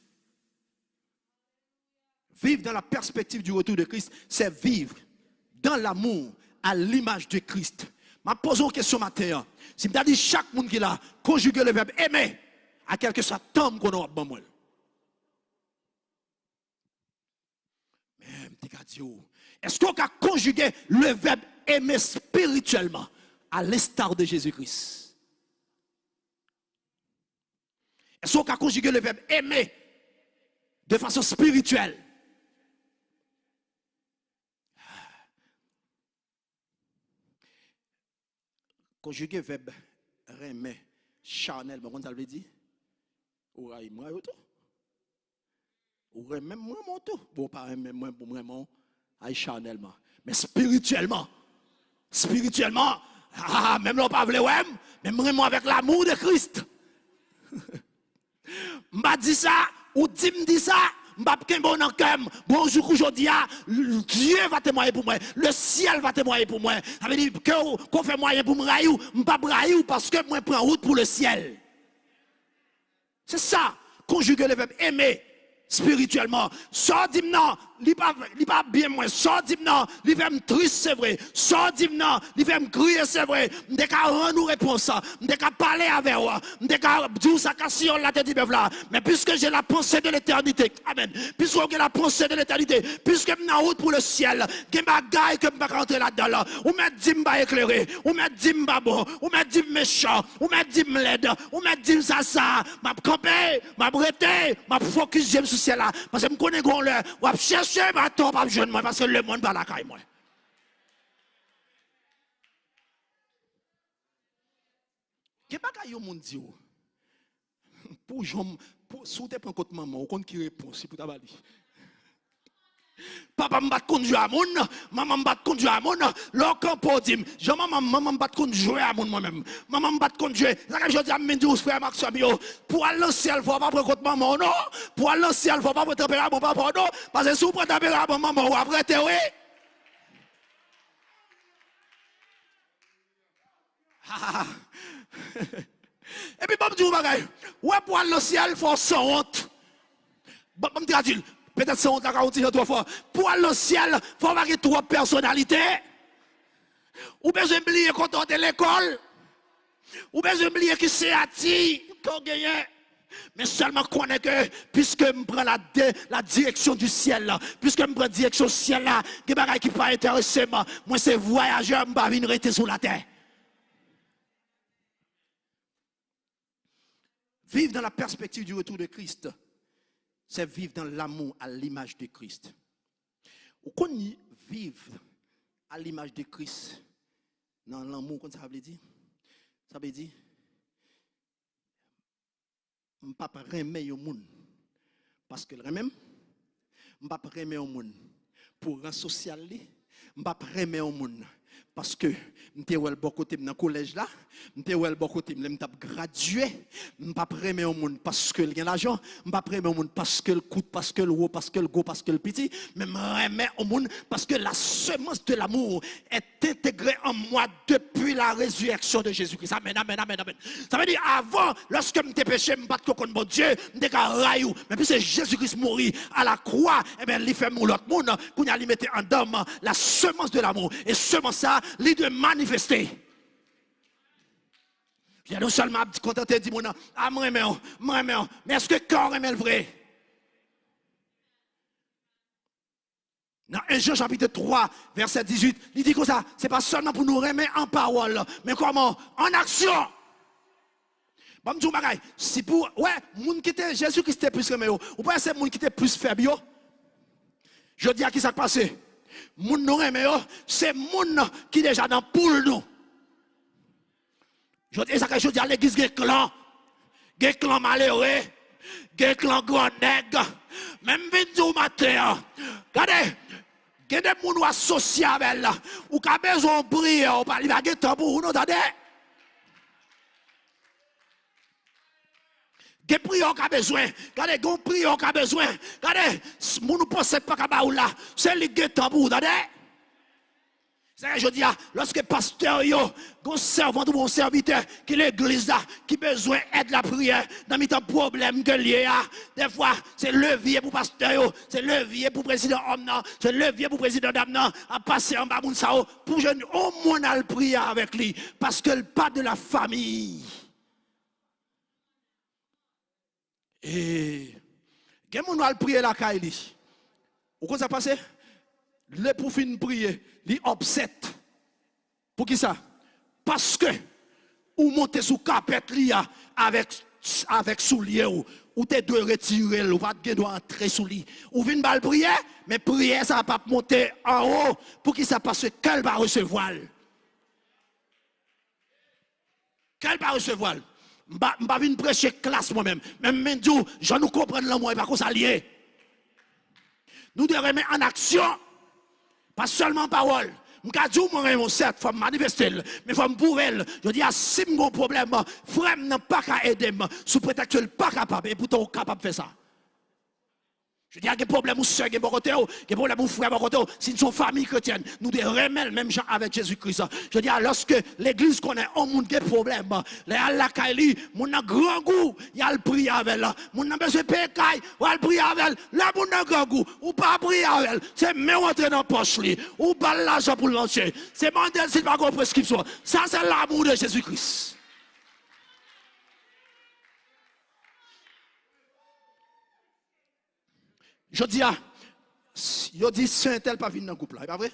Vivre dans la perspective du retour de Christ, c'est vivre dans l'amour à l'image de Christ. M ap poze yon kesyon maten an. Si m ta di chak moun ki la, konjige le vèb eme a kèlkeswa tan m konnen w ap ban mwen l. Men m te ka di w, èske w ka konjige le vèb eme spirityèlman, à l'instar de Jésus-Christ? Èske w ka konjige le vèb eme de fason spirityèl? Konjige vèb renmen chanèlman, konn sa l vle di? Ou rayi m, rayi w tou. Ou renmen m, renmen w tou. Bon, w pa renmen mwen pou m renmen w, ay chanèlman. Men spirityèlman, spirityèlman, ah, menm lè w pa vle wè m, men m renmen w avèk l'amour de Christ. M pa di sa, ou di m di sa, m p ap kenbe w nan kè m. Bon, jou kou jodi a, Dye va temwaye pou mwen, le syèl va temwaye pou mwen. Sa vle di ke w, ke w fè mwayen pou m rayi w, m p ap rayi w paske mwen pran wout pou le syèl. Se sa, konjige le vèb eme spirityèlman. Sa w di m nan, li pa, li pa byen mwen. Sa w di m nan, li fè m tris, se vre. Sa w di m nan, li fè m kriye, se vre. M te ka rann ou repons. M te ka pale avè w. M te ka di w sa kasiyòl la te di bèf la. Men piske j'ai la pensée de l'éternité, amen. Piske w gen la pensée de l'éternité, piske m nan wout pou le syèl, gen bagay ke m pa ka antre ladan l. Ou mèt di m pa eklere. Ou mèt di m pa bon. Ou mèt di m mechan. Ou mèt di m lèd. Ou mèt di m sa, sa. M ap kanpe, m ap rete, m ap fokis je m sou syèl la. Paske m konnen gon lè, w ap chèche baton, w p ap jwenn mwen, paske lemonn pa lakay mwen. Gen bagay yon moun di w, pou jan m, pou, si w te pran kot manman w, ou konn ki repons li pou ta ba li? Papa m pa t konn jwe a moun, manman m pa t konn jwe a moun. Lè w kanpe w di m, jan manman m, manman m pa t konn jwe a moun mwen menm. Manman m pa t konn jwe. Sa k ap jodi a m vin di w frè m ak sè m yo, pou w al nan syèl fò w pa pran kot manman w non. Pou w al nan syèl fò w pa pran tanperaman papa w non. Paske si w pran tanperaman manman w, w ap rete wi. Epi ban m di w yon bagay. Ou wè pou w al nan syèl fò w sanwont. Ban, ban m tradui l. Petèt sanwont la ka yon ti jan twò fò. Pou w al nan syèl, fò w pa gen twòp pèsonalite. Ou bezwen bliye kote w te lekòl. Ou bezwen bliye ki siyati ke w genyen. Men sèlman konnen ke, piske m pran la de, la direction du ciel, piske m pran direksyon syèl la, gen bagay ki pa enterese m. Mwen se vwayajè, m pa vin rete sou latè. Vivre dans la perspective du retour de Christ, c'est vivre dans l'amour à l'image de Christ. Ou konn viv à l'image de Christ nan lanmou, ou konn sa vle di? Sa vle di, m p ap renmen yon moun paske l renmen m. M p ap renmen yon moun pou ran sosyal li. M p ap renmen yon moun paske m te wè l bò kote m nan kolèj la. M te wè l bò kote m lè m t ap gradye. M p ap renmen yon moun paske l gen lajan. M p ap renmen yon moun paske l kout, paske l wo, paske l gwo, paske l piti. Men m renmen yon moun paske la semence de l'amour est intégrée en moi depuis la résurrection de Jésus-Christ. Amen, amen, amen, amen. Sa vle di, avan, lòske m te peche, m pa t ko konn Bondye, m te ka rayi w. Men piske Jezi Kris mouri a la kwa, ebyen, li fè m yon lòt moun. Kounye a, li mete anndan m la semence de l'amour. E semans sa, li dwe manifeste. Jodi a, nou sèlman ap kontante di moun nan, a, m renmen w, m renmen w. Men èske kè w renmen l vre? Nan en Jan chapit twa, vèsè dizuit, li di konsa, se pa sèlman pou nou renmen an pawòl, men kòman? An aksyon. Ban m di w yon bagay, si pou, wè, moun ki te, Jezi Kris te plis renmen yo, ou pa wè se moun ki te plis fèb yo? Jodi a, ki sa k pase? Moun nou renmen yo, se moun ki deja nan poul nou. Jodi, e sa k fè jodi a legliz gen klan. Gen klan malere. Gen klan gran nèg. Men m vin di w maten an, gade, gen de moun w asosye avè l la. Ou ka bezwen yon priyè, ou pa, li pa gen tan pou ou non, tande. Gen priyè w ka bezwen. Gade, gen yon priyè w ka bezwen. Gade, s-, moun ou panse k pa ka ba ou la, se li k gen tan pou ou, tande. Se jodi a, lòske pastè yo, gon sèvant ou yon sèvitè ki legliz la, ki bezwen èd lapriyè nan mitan pwoblèm ke l ye a, dèfwa, se levye pou pastè yo, se levye pou prezidan òm nan, se levye pou prezidan dam nan, ap pase anba moun sa yo, pou jwenn yon moun al priye avèk li, paske l pa de la famiy. E gen moun w al priye lakay li. Ou konn sa k pase? Lè pou fin priye, li upset. Poukisa? Paske ou monte sou kapèt li a avèk, avèk soulye w. Ou te dwe retire l. Ou pa t gen dwa antre sou li. Ou vin ba l priyè, men priyè sa p ap monte anwo. Poukisa? Paske kè l pa resevwa l. Kè l pa resevwa l. M pa, m pa vin preche klas mwen menm. Men m vin di w, jan nou konprann lanmou an, e pa konsa l ye. Nou dwe renmen an aksyon, pa sèlman an pawòl. M ka di w mwen renmen w, sèt, fò m manifeste l, men fò m pwouve l. Jodi a, si m gon pwoblèm, frè m nan pa ka ede m, sou pretèks l pa kapab, epoutan ou kapab fè sa. Jodi a, gen pwoblèm ou sè gen bò kote w, gen pwoblèm ou frè bò kote w. Si n se yon fanmi kretyèn, nou dwe renmen l menm jan avèk Jezi Kris. Jodi a, lòske legliz konnen yon moun gen pwoblèm, lè y al lakay li, moun nan grangou, y al priye avè l. Moun nan bezwen peye kay, w al priye avè l. Lè moun nan grangou, ou pa priye avè l. Se men w antre nan pòch li, ou ba l lajan pou l manje. Se mande l si l pa gen yon preskripsyon. Sa se l'amour de Jésus-Christ. Jodi a, s- yo di sè entèl pa vin nan gwoup la, e pa vre?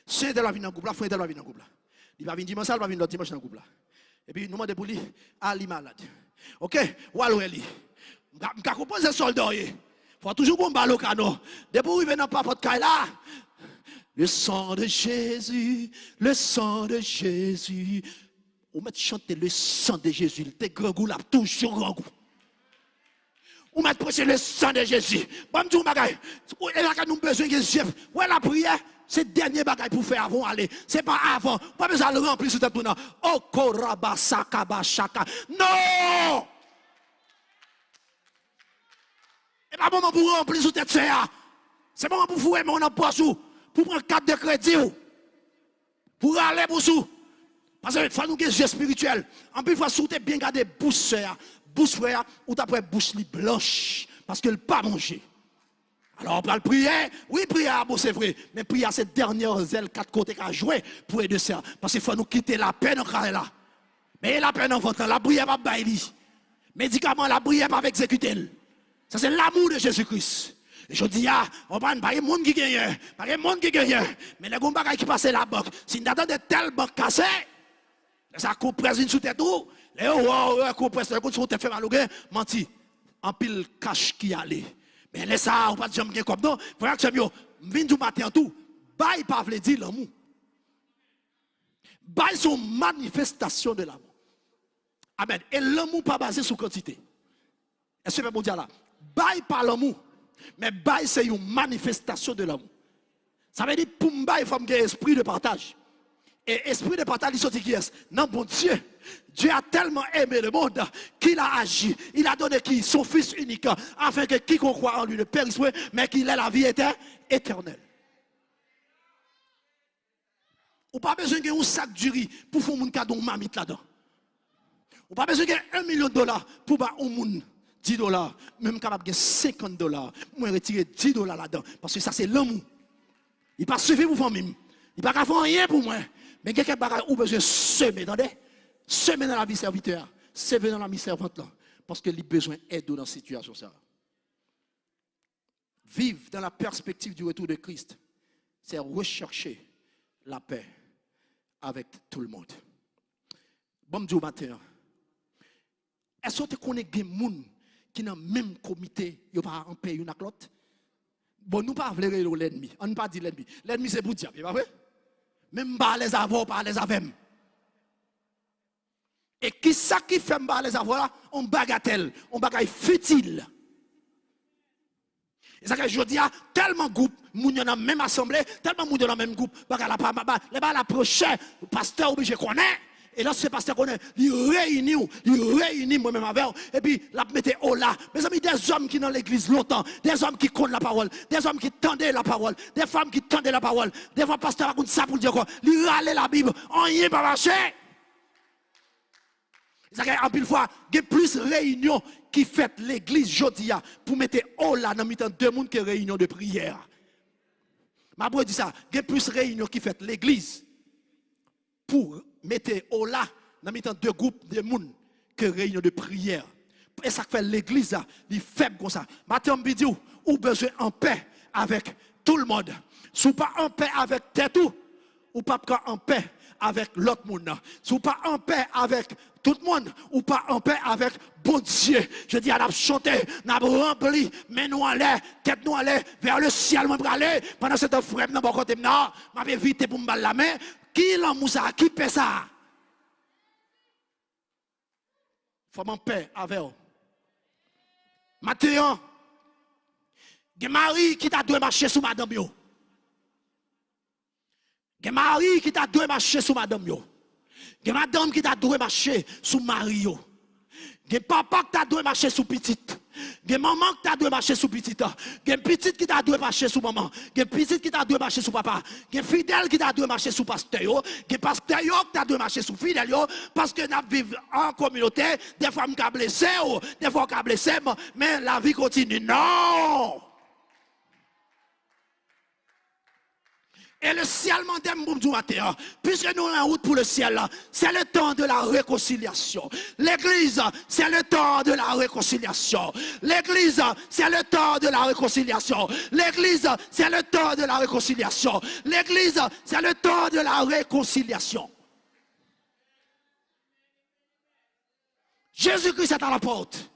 Sè entèl pa vin nan gwoup la, frè entèl pa vin nan gwoup la. Li pa vin dimanch sa, li pa vin lòt dimanch nan gwoup la. Epi nou mande pou li, a li malad. Oke, w al wè li. M ka, m ka konpoze sòlda w ye. Fò toujou gon bal o kanon. Depi w rive nan papòt kay la, le sang de Jésus, le sang de Jésus. Ou mèt chante le sang de Jésus, li te grangou, l ap toujou grangou. Ou mèt preche le sang de Jésus. Ban m di w yon bagay. Ou- E la ke nou bezwen gen zye. Wè lapriyè, se dènye bagay pou fè avan w ale. Se pa avan. Ou pa bezwen al ranpli sou tèt moun nan. Okorabasakabashaka. Non! E pa moman pou ranpli sou tèt sè a. Se moman pou foure men w nan pòch ou. Pou pran kat de kredi w. Pou rale bous ou. Paske fò nou gen zye espirityèl. Anpil fwa, si w te byen gade bous sè a, bous frè a, ou t ap wè bous li blanch. Paske l pa manje. Alò, w pral priye. Wi, priyè a bon, se vre. Men priyè a se dènye zèl kat kote ka jwe pou ede sè a. Paske fò nou kite lapè nan kay la. Men lapè nan vant lan, lapriyè p ap bay li. Medikaman, lapriyè p ap egzekite l. Sa se l'amour de Jésus-Christ. Jodi a, w konprann, pa gen moun ki genyen, pa gen moun ki genyen. Men lè gon bagay ki pase labank, si n ta tande tèl bank kase, lè sa konprès vin sou tèt ou, lè yo wè w, yo wè konprès la, yo konn se yon tèt fè mal ou gen, manti. Anpil kach ki ale. Men lè sa a, ou pa t janm gen kòb non. Frè ak sè m yo, m vin di w maten an tou, bay pa vle di lanmou. Bay se yon manifestasyon de l'amour. Amèn. E lanmou pa baze sou kantite. Èske pèp Bondye a la? Bay pa lanmou, men bay se yon manifestasyon de lanmou. Sa vle di, pou m bay, fò m gen espri de pataj. E espri de pataj, li soti kiyès? Nan Bondye. Dieu a tellement aimé le monde qu'il a agi, il a donné qui? Son Fils unique, afin que quiconque croit en lui ne périsse point, mais qu'il ait la vie éter- éternelle. Ou pa bezwen gen yon sak diri pou fè yon moun kado yon mamit ladan. Ou pa bezwen gen yon milyon dola pou ba yon moun dis dola. Men m kapab gen senkant dola, mwen retire dis dola ladan, paske sa se lanmou. Li pa sifi pou fanmi m. Li pa ka fè anyen pou mwen. Men gen kèk bagay ou bezwen seme, tande. Seme nan lavi sèvitè a. Seme nan lavi sèvant lan. Paske li bezwen èd ou nan sitiyasyon sa a. Vivre dans la perspective du retour de Christ, c'est rechercher la paix avec tout le monde. Ban m di w maten an, èske w te konnen gen moun ki nan menm komite, yo pa anpè youn ak lòt? Bon, nou pa vle rele w lènmi. Ann pa di lènmi. Lènmi se pou dyab, e pa vre? Men m pa alèz avè w, w pa alèz avè m. E kisa ki fè m pa alèz avè w la? On bagatèl, on bagay fitil. E sa ke jodi a, tèlman gwoup, moun yo nan menm asanble, tèlman moun yo nan menm gwoup, bagay la pa, ba- lè bagay la pran chè, pastè oblije konnen, E lòske pastè konnen, li reyini w, li reyini mwen menm avè w, epi l ap mete ola. Mezanmi, dèzòm ki nan legliz lontan, dèzòm ki konn lapawòl, dèzòm ki tande lapawòl, dèfanm ki tande lapawòl, dèfwa pastè pa konn sa pou l di ankò, li rale Labib, anyen pa mache. Sa fè anpil fwa, gen plis reyinyon ki fèt legliz jodi a pou mete ola nan mitan de moun ke reyinyon de priyè. M ap redi sa, gen plis reyinyon ki fèt legliz pou mete ola nan mitan de gwoup de moun ke reyinyon de priyè. E sa k fè legliz la, li fèb konsa. Maten an, m vin di w, ou bezwen anpè avèk tout le monde. Si w pa anpè avèk tèt ou, ou p ap ka anpè avèk lòt moun nan. Si w pa anpè avèk tout moun, ou pa anpè avèk Bondye. Jodi a, n ap chante, n ap ranpli, men nou anlè, tèt nou anlè, vers le ciel mwen prale. Pandan se tan, frè m nan bò kote m nan, m ap evite pou m ba l lamen. Ki lanmou sa a? Ki pè sa a? Fò m anpè avè w. Maten an, gen mari ki ta dwe mache sou madanm yo. Gen mari ki ta dwe mache sou madanm yo. Gen madanm ki ta dwe mache sou mari yo. Gen papa ki ta dwe mache sou pitit. Gen manman ki ta dwe mache sou pitit. Gen pitit ki ta dwe mache sou manman. Gen pitit ki ta dwe mache sou papa. Gen fidèl ki ta dwe mache sou pastè yo. Gen pastè yo ki ta dwe mache sou fidèl yo. Paske n ap viv an kominote. Dèfwa m ka blese w, dèfwa w ka blese m, men lavi kontinye. Non! E lesyèl mande m pou m di w maten an, piske nou nan wout pou lesyèl la, c'est le temps de la réconciliation. L'église, c'est le temps de la réconciliation. L'église, c'est le temps de la réconciliation. L'église, c'est le temps de la réconciliation. L'église, c'est le temps de la réconciliation. Jezi Kris est à la porte.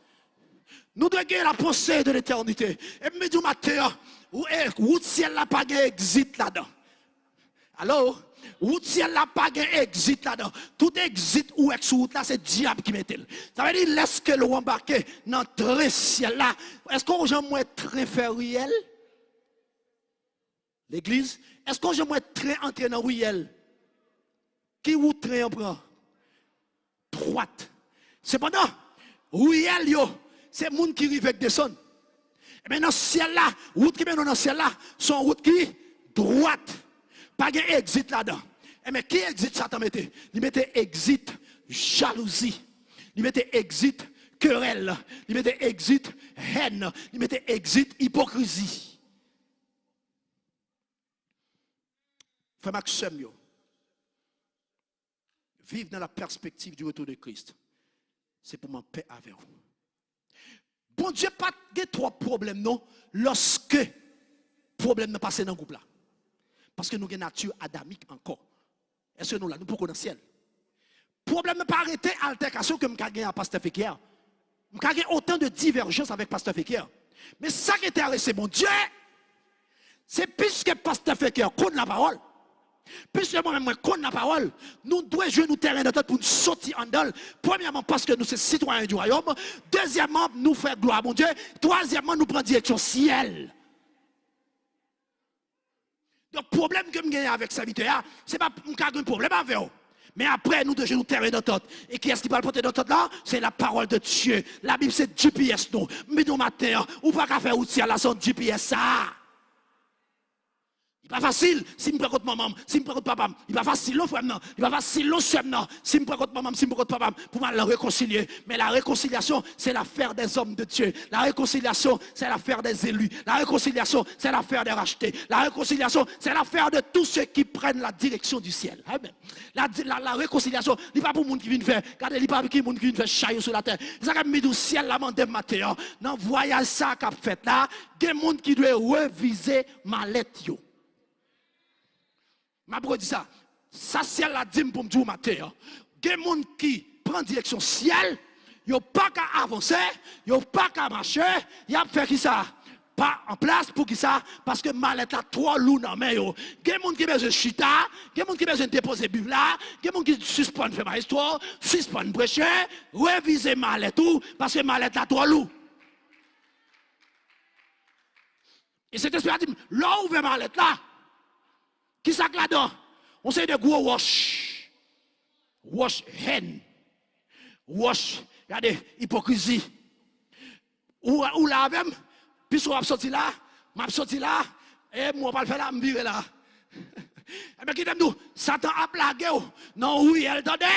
Nou dwe gen la pensée de l'éternité. E m di w maten an, ou, e, wout syèl la pa gen exit ladan. Alo? Wout syèl la pa gen exit ladan. Tout exit ou wè k sou wout la, se dyab ki mete l. Sa vle di, lèske l ou anbake nan tren syèl la, èske w janm wè tren fè riyèl? Legliz, èske w janm wè tren antre nan riyèl? Ki wout tren an pran? Dwat. Sepandan, riyèl yo, se moun ki rive k desann. Ebyen, nan syèl la, wout ki mennen w nan syèl la, se yon wout ki dwat. Pa gen egzit ladan. Ebyen, ki egzit Satan mete? Li mete egzit jalouzi. Li mete egzit kerèl. Li mete egzit hèn. Li mete egzit ipokrizi. Frè m ak sè m yo, vivre dans la perspective du retour de Christ, se pou m an pè avè w. Bondye pa t gen twòp pwoblèm non, lòske pwoblèm nan pase nan gwoup la. Paske nou gen nati adamik ankò. Èske nou la? Nou poko nan syèl. Pwoblèm nan pa rete altèkasyon ke m ka gen a pastè Feker. M ka gen otan de divèjans avèk pastè Feker. Men sa k enterese Bondye, se piske pastè Feker konn lapawòl, piske mwen menm mwen konn lapawòl, nou dwe jwenn yon tèren dantant pou n soti anndan l. Premyèman, paske nou se sitwayen di wayòm. Dezyèmman, nou fè glwa a Bondye. Twazyèmman, nou pran direksyon syèl. Donk, pwoblèm ke m genyen avèk sèvitè a, se pa m ka gen pwoblèm avè w. Men apre, nou dwe jwenn yon tèren dantant. E kiyès ki pral pote dantant la? Se la parole de Dieu. Labib se G P S nou. M vin di w maten an, ou pa ka fè wout syèl la san G P S sa a. Li pa fasil si m pran kot manman m, si m pran kot papa m. Li pa fasil non, frè m nan. Li pa fasil non, sè m nan. Si m pran kot manman m, si m pran kot papa m, pou m al rekonsilye. Men la réconciliation, c'est l'affaire des hommes de Dieu. La réconciliation, c'est l'affaire des élus. La réconciliation, c'est l'affaire des rachetés. La réconciliation, c'est l'affaire de tous ceux qui prennent la direction du ciel. Amen. La, la, la réconciliation, li pa pou moun ki vin fè, gade, li pa ki moun ki vin fè chay yo sou latè. Se sa k ap vin di w syèl la mande m maten an. Nan vwayaj sa k ap fèt la, gen moun ki dwe revize malèt yo. M ap redi sa. Sa syèl la di m pou m di w maten an. Gen moun ki pran direksyon syèl, yo pa ka avanse, yo pa ka mache, y ap fè kisa? Pa an plas. Poukisa? Paske malèt la twò lou nan men yo. Gen moun ki bezwen chita, gen moun ki bezwen depoze Bib la, gen moun ki sispann fè mayestwo, sispann preche, revize malèt ou, paske malèt la twò lou. E Sentespri a di m, lè w ouvè malèt la, kisa k ladan? Yon seri de gwo wòch. Wòch hèn. Wòch, gade, ipokrizi. Ou, ou la avè m, piske w ap soti la, m ap soti la, e mwen pral fè la, m vire la. Ebyen, kite m di w, Satan ap lage w nan yon riyèl, tande!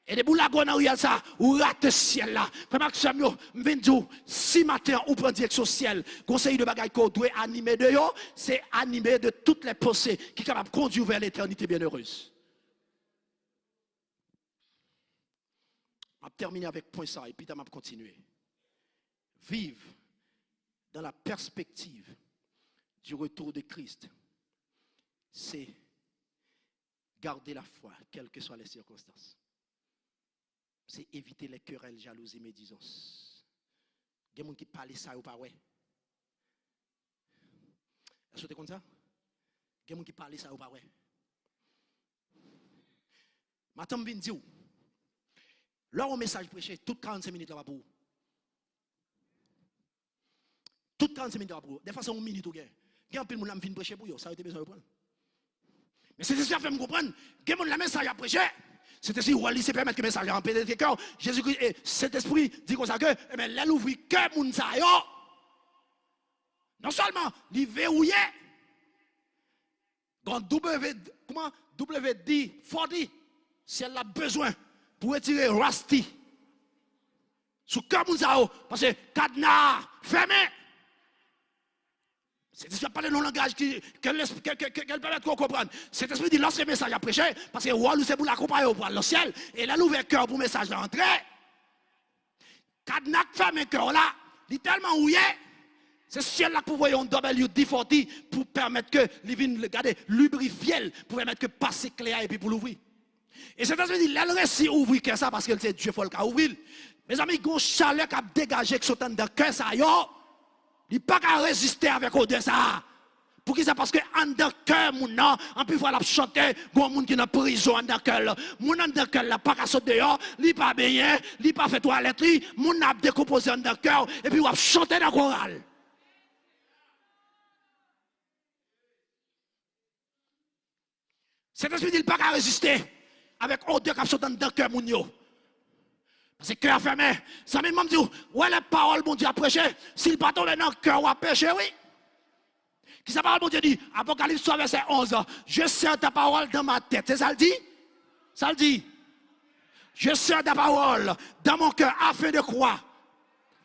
E depi w lage w nan riyèl sa, ou rate syèl la. Frè m ak sè m yo, m vin di w, si maten an ou pran direksyon syèl, gon seri de bagay ke w dwe anime de yo, se anime de toutes les pensées ki kapab kondwi w vers l'éternité bienheureuse. M ap tèmine avèk pwen sa, epi ta m ap kontinye. Vivre dans la perspective du retour de Christ, c'est garder la foi, quelles que soient les circonstances. C'est éviter les querelles, jalousie, médisance. Gen moun ki pale sa yo pa wè. Èske w te konn sa? Gen moun ki pale sa yo pa wè. Maten m vin di w, lè yon mesaj preche, tout karannsenk minit la pa pou ou. Tout karannsenk minit la pa pou ou. Dèfwa se yon minit ou gen. Gen anpil moun la m fin preche pou yo, sa yo te bezwen yo pran l. Men Sentespri ap fè m konprann, gen moun lè mesaj ap preche, Sentespri wòl li se pèmèt ke mesaj la penetre kè w. Jezikri, e, Sentespri di konsa ke, ebyen, lè l ouvri kè moun sa yo, non sèlman li vewouye, gon W, kòman? W D forty, syèl la bezwen pou retire rusty sou kè moun sa yo, paske kadna a fèmen. Sentespri ap pale nan yon langaj ki, ke l, ke, ke, ke, ke l pèmèt ke w konprann. Sentespri di, lòske mesaj la preche, paske wòl ou se pou l akonpaye w pou al nan syèl, e lè l ouvè kè w pou mesaj la antre, kadna k fèmen kè w la, li tèlman wouye, se syèl la k pou voye yon W D forty pou pèmèt ke li vin, gade, librifye l, pou pèmèt ke pase kle a epi pou l ouvri. E Sentespri di, lè l resi ouvri kè sa, paske l se Dye, fò l ka ouvri l. Mezanmi, gon chalè k ap degaje k sot anndan kè sa yo. Li pa ka reziste avèk odè sa a. Poukisa? Paske anndan kè moun nan, anpil fwa l ap chante, gon moun ki nan prizon anndan kè l. Moun anndan kè l la pa ka sot deyò, li pa benyen, li pa fè twalèt li, moun nan ap dekonpoze anndan kè w, epi w ap chante nan koral. Sentespri di l pa ka reziste avèk odè k ap sot anndan kè moun yo. Paske kè a fèmen. Zanmi m, ban m di w, w wè lè pawòl Bondye ap preche, si l pa tonbe nan kè w, w ap peche, wi. Kisa pawòl Bondye di? Apokalips twa, vèsè onz. Je serre ta parole dans ma tête. Se sa l di? Sa l di? Je serre ta parole dans mon cœur afin de croire.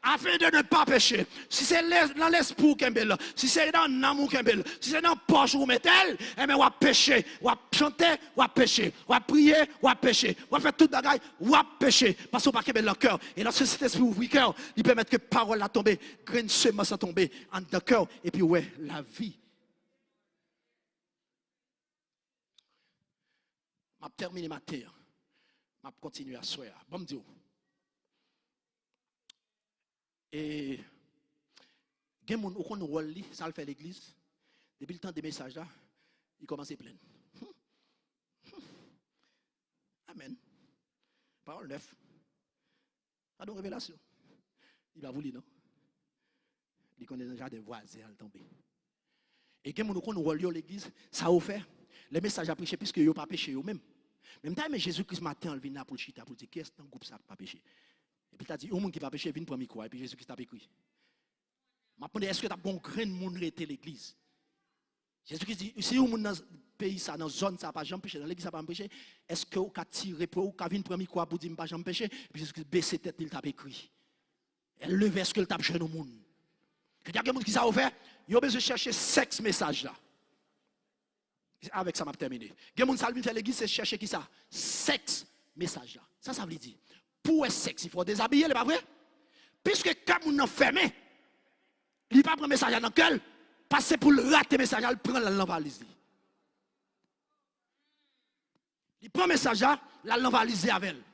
Afin de ne pas pécher. Si se le-, nan lespri w kenbe l, si se nan nanm ou kenbe l, si se nan pòch ou mete l, enben w ap peche, w ap chante, w ap peche, w ap priye, w ap peche, w ap fè tout bagay, w ap peche, paske w pa kenbe l nan kè w. E lòske Sentespri ouvri kè w, li pèmèt ke pawòl la tonbe, grenn semans la tonbe anndan kè w, epi w wè lavi. M ap tèmine maten an. M ap kontinye aswè a. Ban m di w. E gen moun, ou konn wòl li, sa l fè legliz. Depi l tande mesaj la, li kòmanse plenn. Amèn. Pawòl nèf. Gade yon revelasyon. Li pa pou li, non. Li konnen nan jaden vwazen an l tonbe. E gen moun ou konn wòl yo legliz, sa yo fè, lè mesaj la preche, piske yo pa peche yo menm. Men m ta renmen Jezi Kris maten an l vin la pou l chita, pou l di, kiyès nan gwoup sa k pa peche? Epi l ta di, yon moun ki pa peche, vin pran mikwo a, epi Jezi Kris t ap ekri. M ap mande, èske t ap gen yon grenn moun rete legliz? Jezi Kris di, si yon moun nan peyi sa, nan zòn sa, pa janm peche, nan legliz sa, pa janm peche, èske w ka tire pou ou, ka vin pran mikwo a pou di, m pa janm peche? Epi Jezi Kris bese tèt li, l t ap ekri. Èl leve, èske l t ap jwenn yon moun? Kounye a, gen moun ki sa yo fè? Yo bezwen chèche sèks mesaj la. Se avèk sa m ap tèmine. Gen moun sa l vin fè legliz, se chèche kisa? Sèks mesaj la. Sa sa vle di? Pou w wè sèks, il faut dezabiye l, e pa vre? Piske kè moun nan fèmen, li pa pran mesaj la nan kè l, pase pou l rate mesaj la, l pran l al nan valiz li. Li pran mesaj la, l al nan valiz li avè l.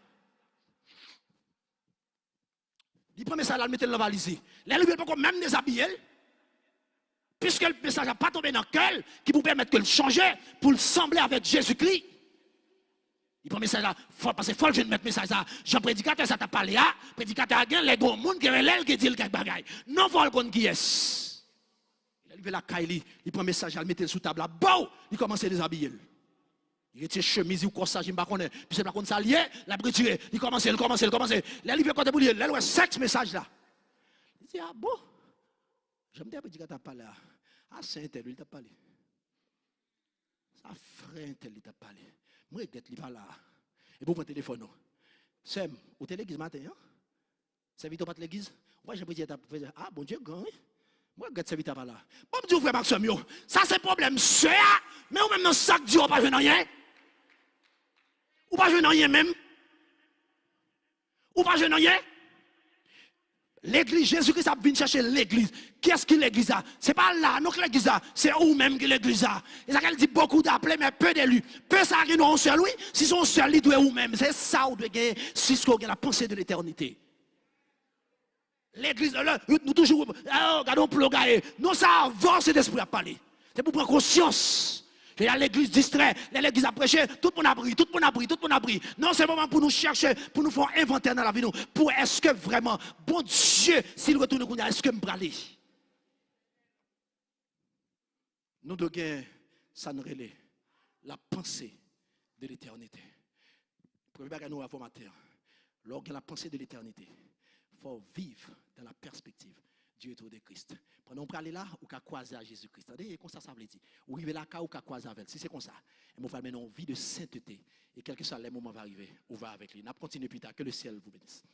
Li pran mesaj la, l mete l nan valiz li. Lè l rive, l poko menm dezabiye l. Piske mesaj la pa tonbe nan kè l, ki pou pèmèt ke l chanje, pou l sanble avèk Jezikri. Li pran mesaj la, fò, paske fò l jwenn mèt mesaj la. Jan predikatè sa t ap pale a, predikatè a gen lè gen yon moun ki rele l, ki di l kèk bagay. Non, fò l konn kiyès. Lè l rive lakay li, li pran mesaj la, l mete l sou tab la, bow! Li kòmanse dezabiye l. Li retire chemiz, li kòsaj, m pa konnen. Piske l pa konn sa l ye, l ap retire. Li kòmanse, li kòmanse, li kòmanse. Lè l rive kote pou li ye, lè l wè sèks mesaj la. Li di, a bon? Jan m te predika t ap pale a, a sè entèl wi l t ap pale. Sa frè entèl li t ap pale. M regrèt li pa la a. Epi w pran telefòn ou. Sè m, ou te legliz maten an? Sèvitè w pa t legliz? Ou pa jan predika t ap fè, a Bondye gran wi. M regrèt sèvitè a pa la. Bon, m di w frè m ak sè m yo, sa se pwoblèm sè a, men ou menm nan sa k di w pa jwenn anyen. Ou pa jwenn anyen menm. Ou pa jwenn anyen. Legliz, Jezi Kris ap vin chèche legliz. Kiyès ki legliz la? Se pa la non k legliz la, se ou menm ki legliz la. E sa ke l di, beaucoup d'appelés, mais peu d'élus. Pe sa gen yon sèl wi. Si se yon sèl, li dwe ou menm. Se sa ou dwe gen, si se ke w gen la pensée de l'éternité. Legliz, lè, nou toujou, oh, gade yon plo gaye. Non, sa avan Sentespri ap pale. Se pou pran konsyans. Lè legliz distrè, lè legliz ap preche, tout moun ap ri, tout moun ap ri, tout moun ap ri. Non, se moman pou nou chèche, pou nou fè yon envantè nan lavi nou. Pou èske vrèman, Bondye, si l retounen kounye a, èske m prale? Nou dwe gen sa n rele la pensée de l'éternité. Premye bagay nou wè avè w maten an, lè w gen la pensée de l'éternité, fò w viv dans la perspective du retour de Christ. Pandan w prale la, ou ka kwaze a Jezi Kris. Tande, e konsa sa vle di. Ou rive lakay ou, ou ka kwaze avè l. Si se konsa, ebyen w pral mennen yon vi de sainteté. E kèlkeswa lè moman va rive, ou va avèk li. N ap kontinye pita. Que le ciel vous bénisse.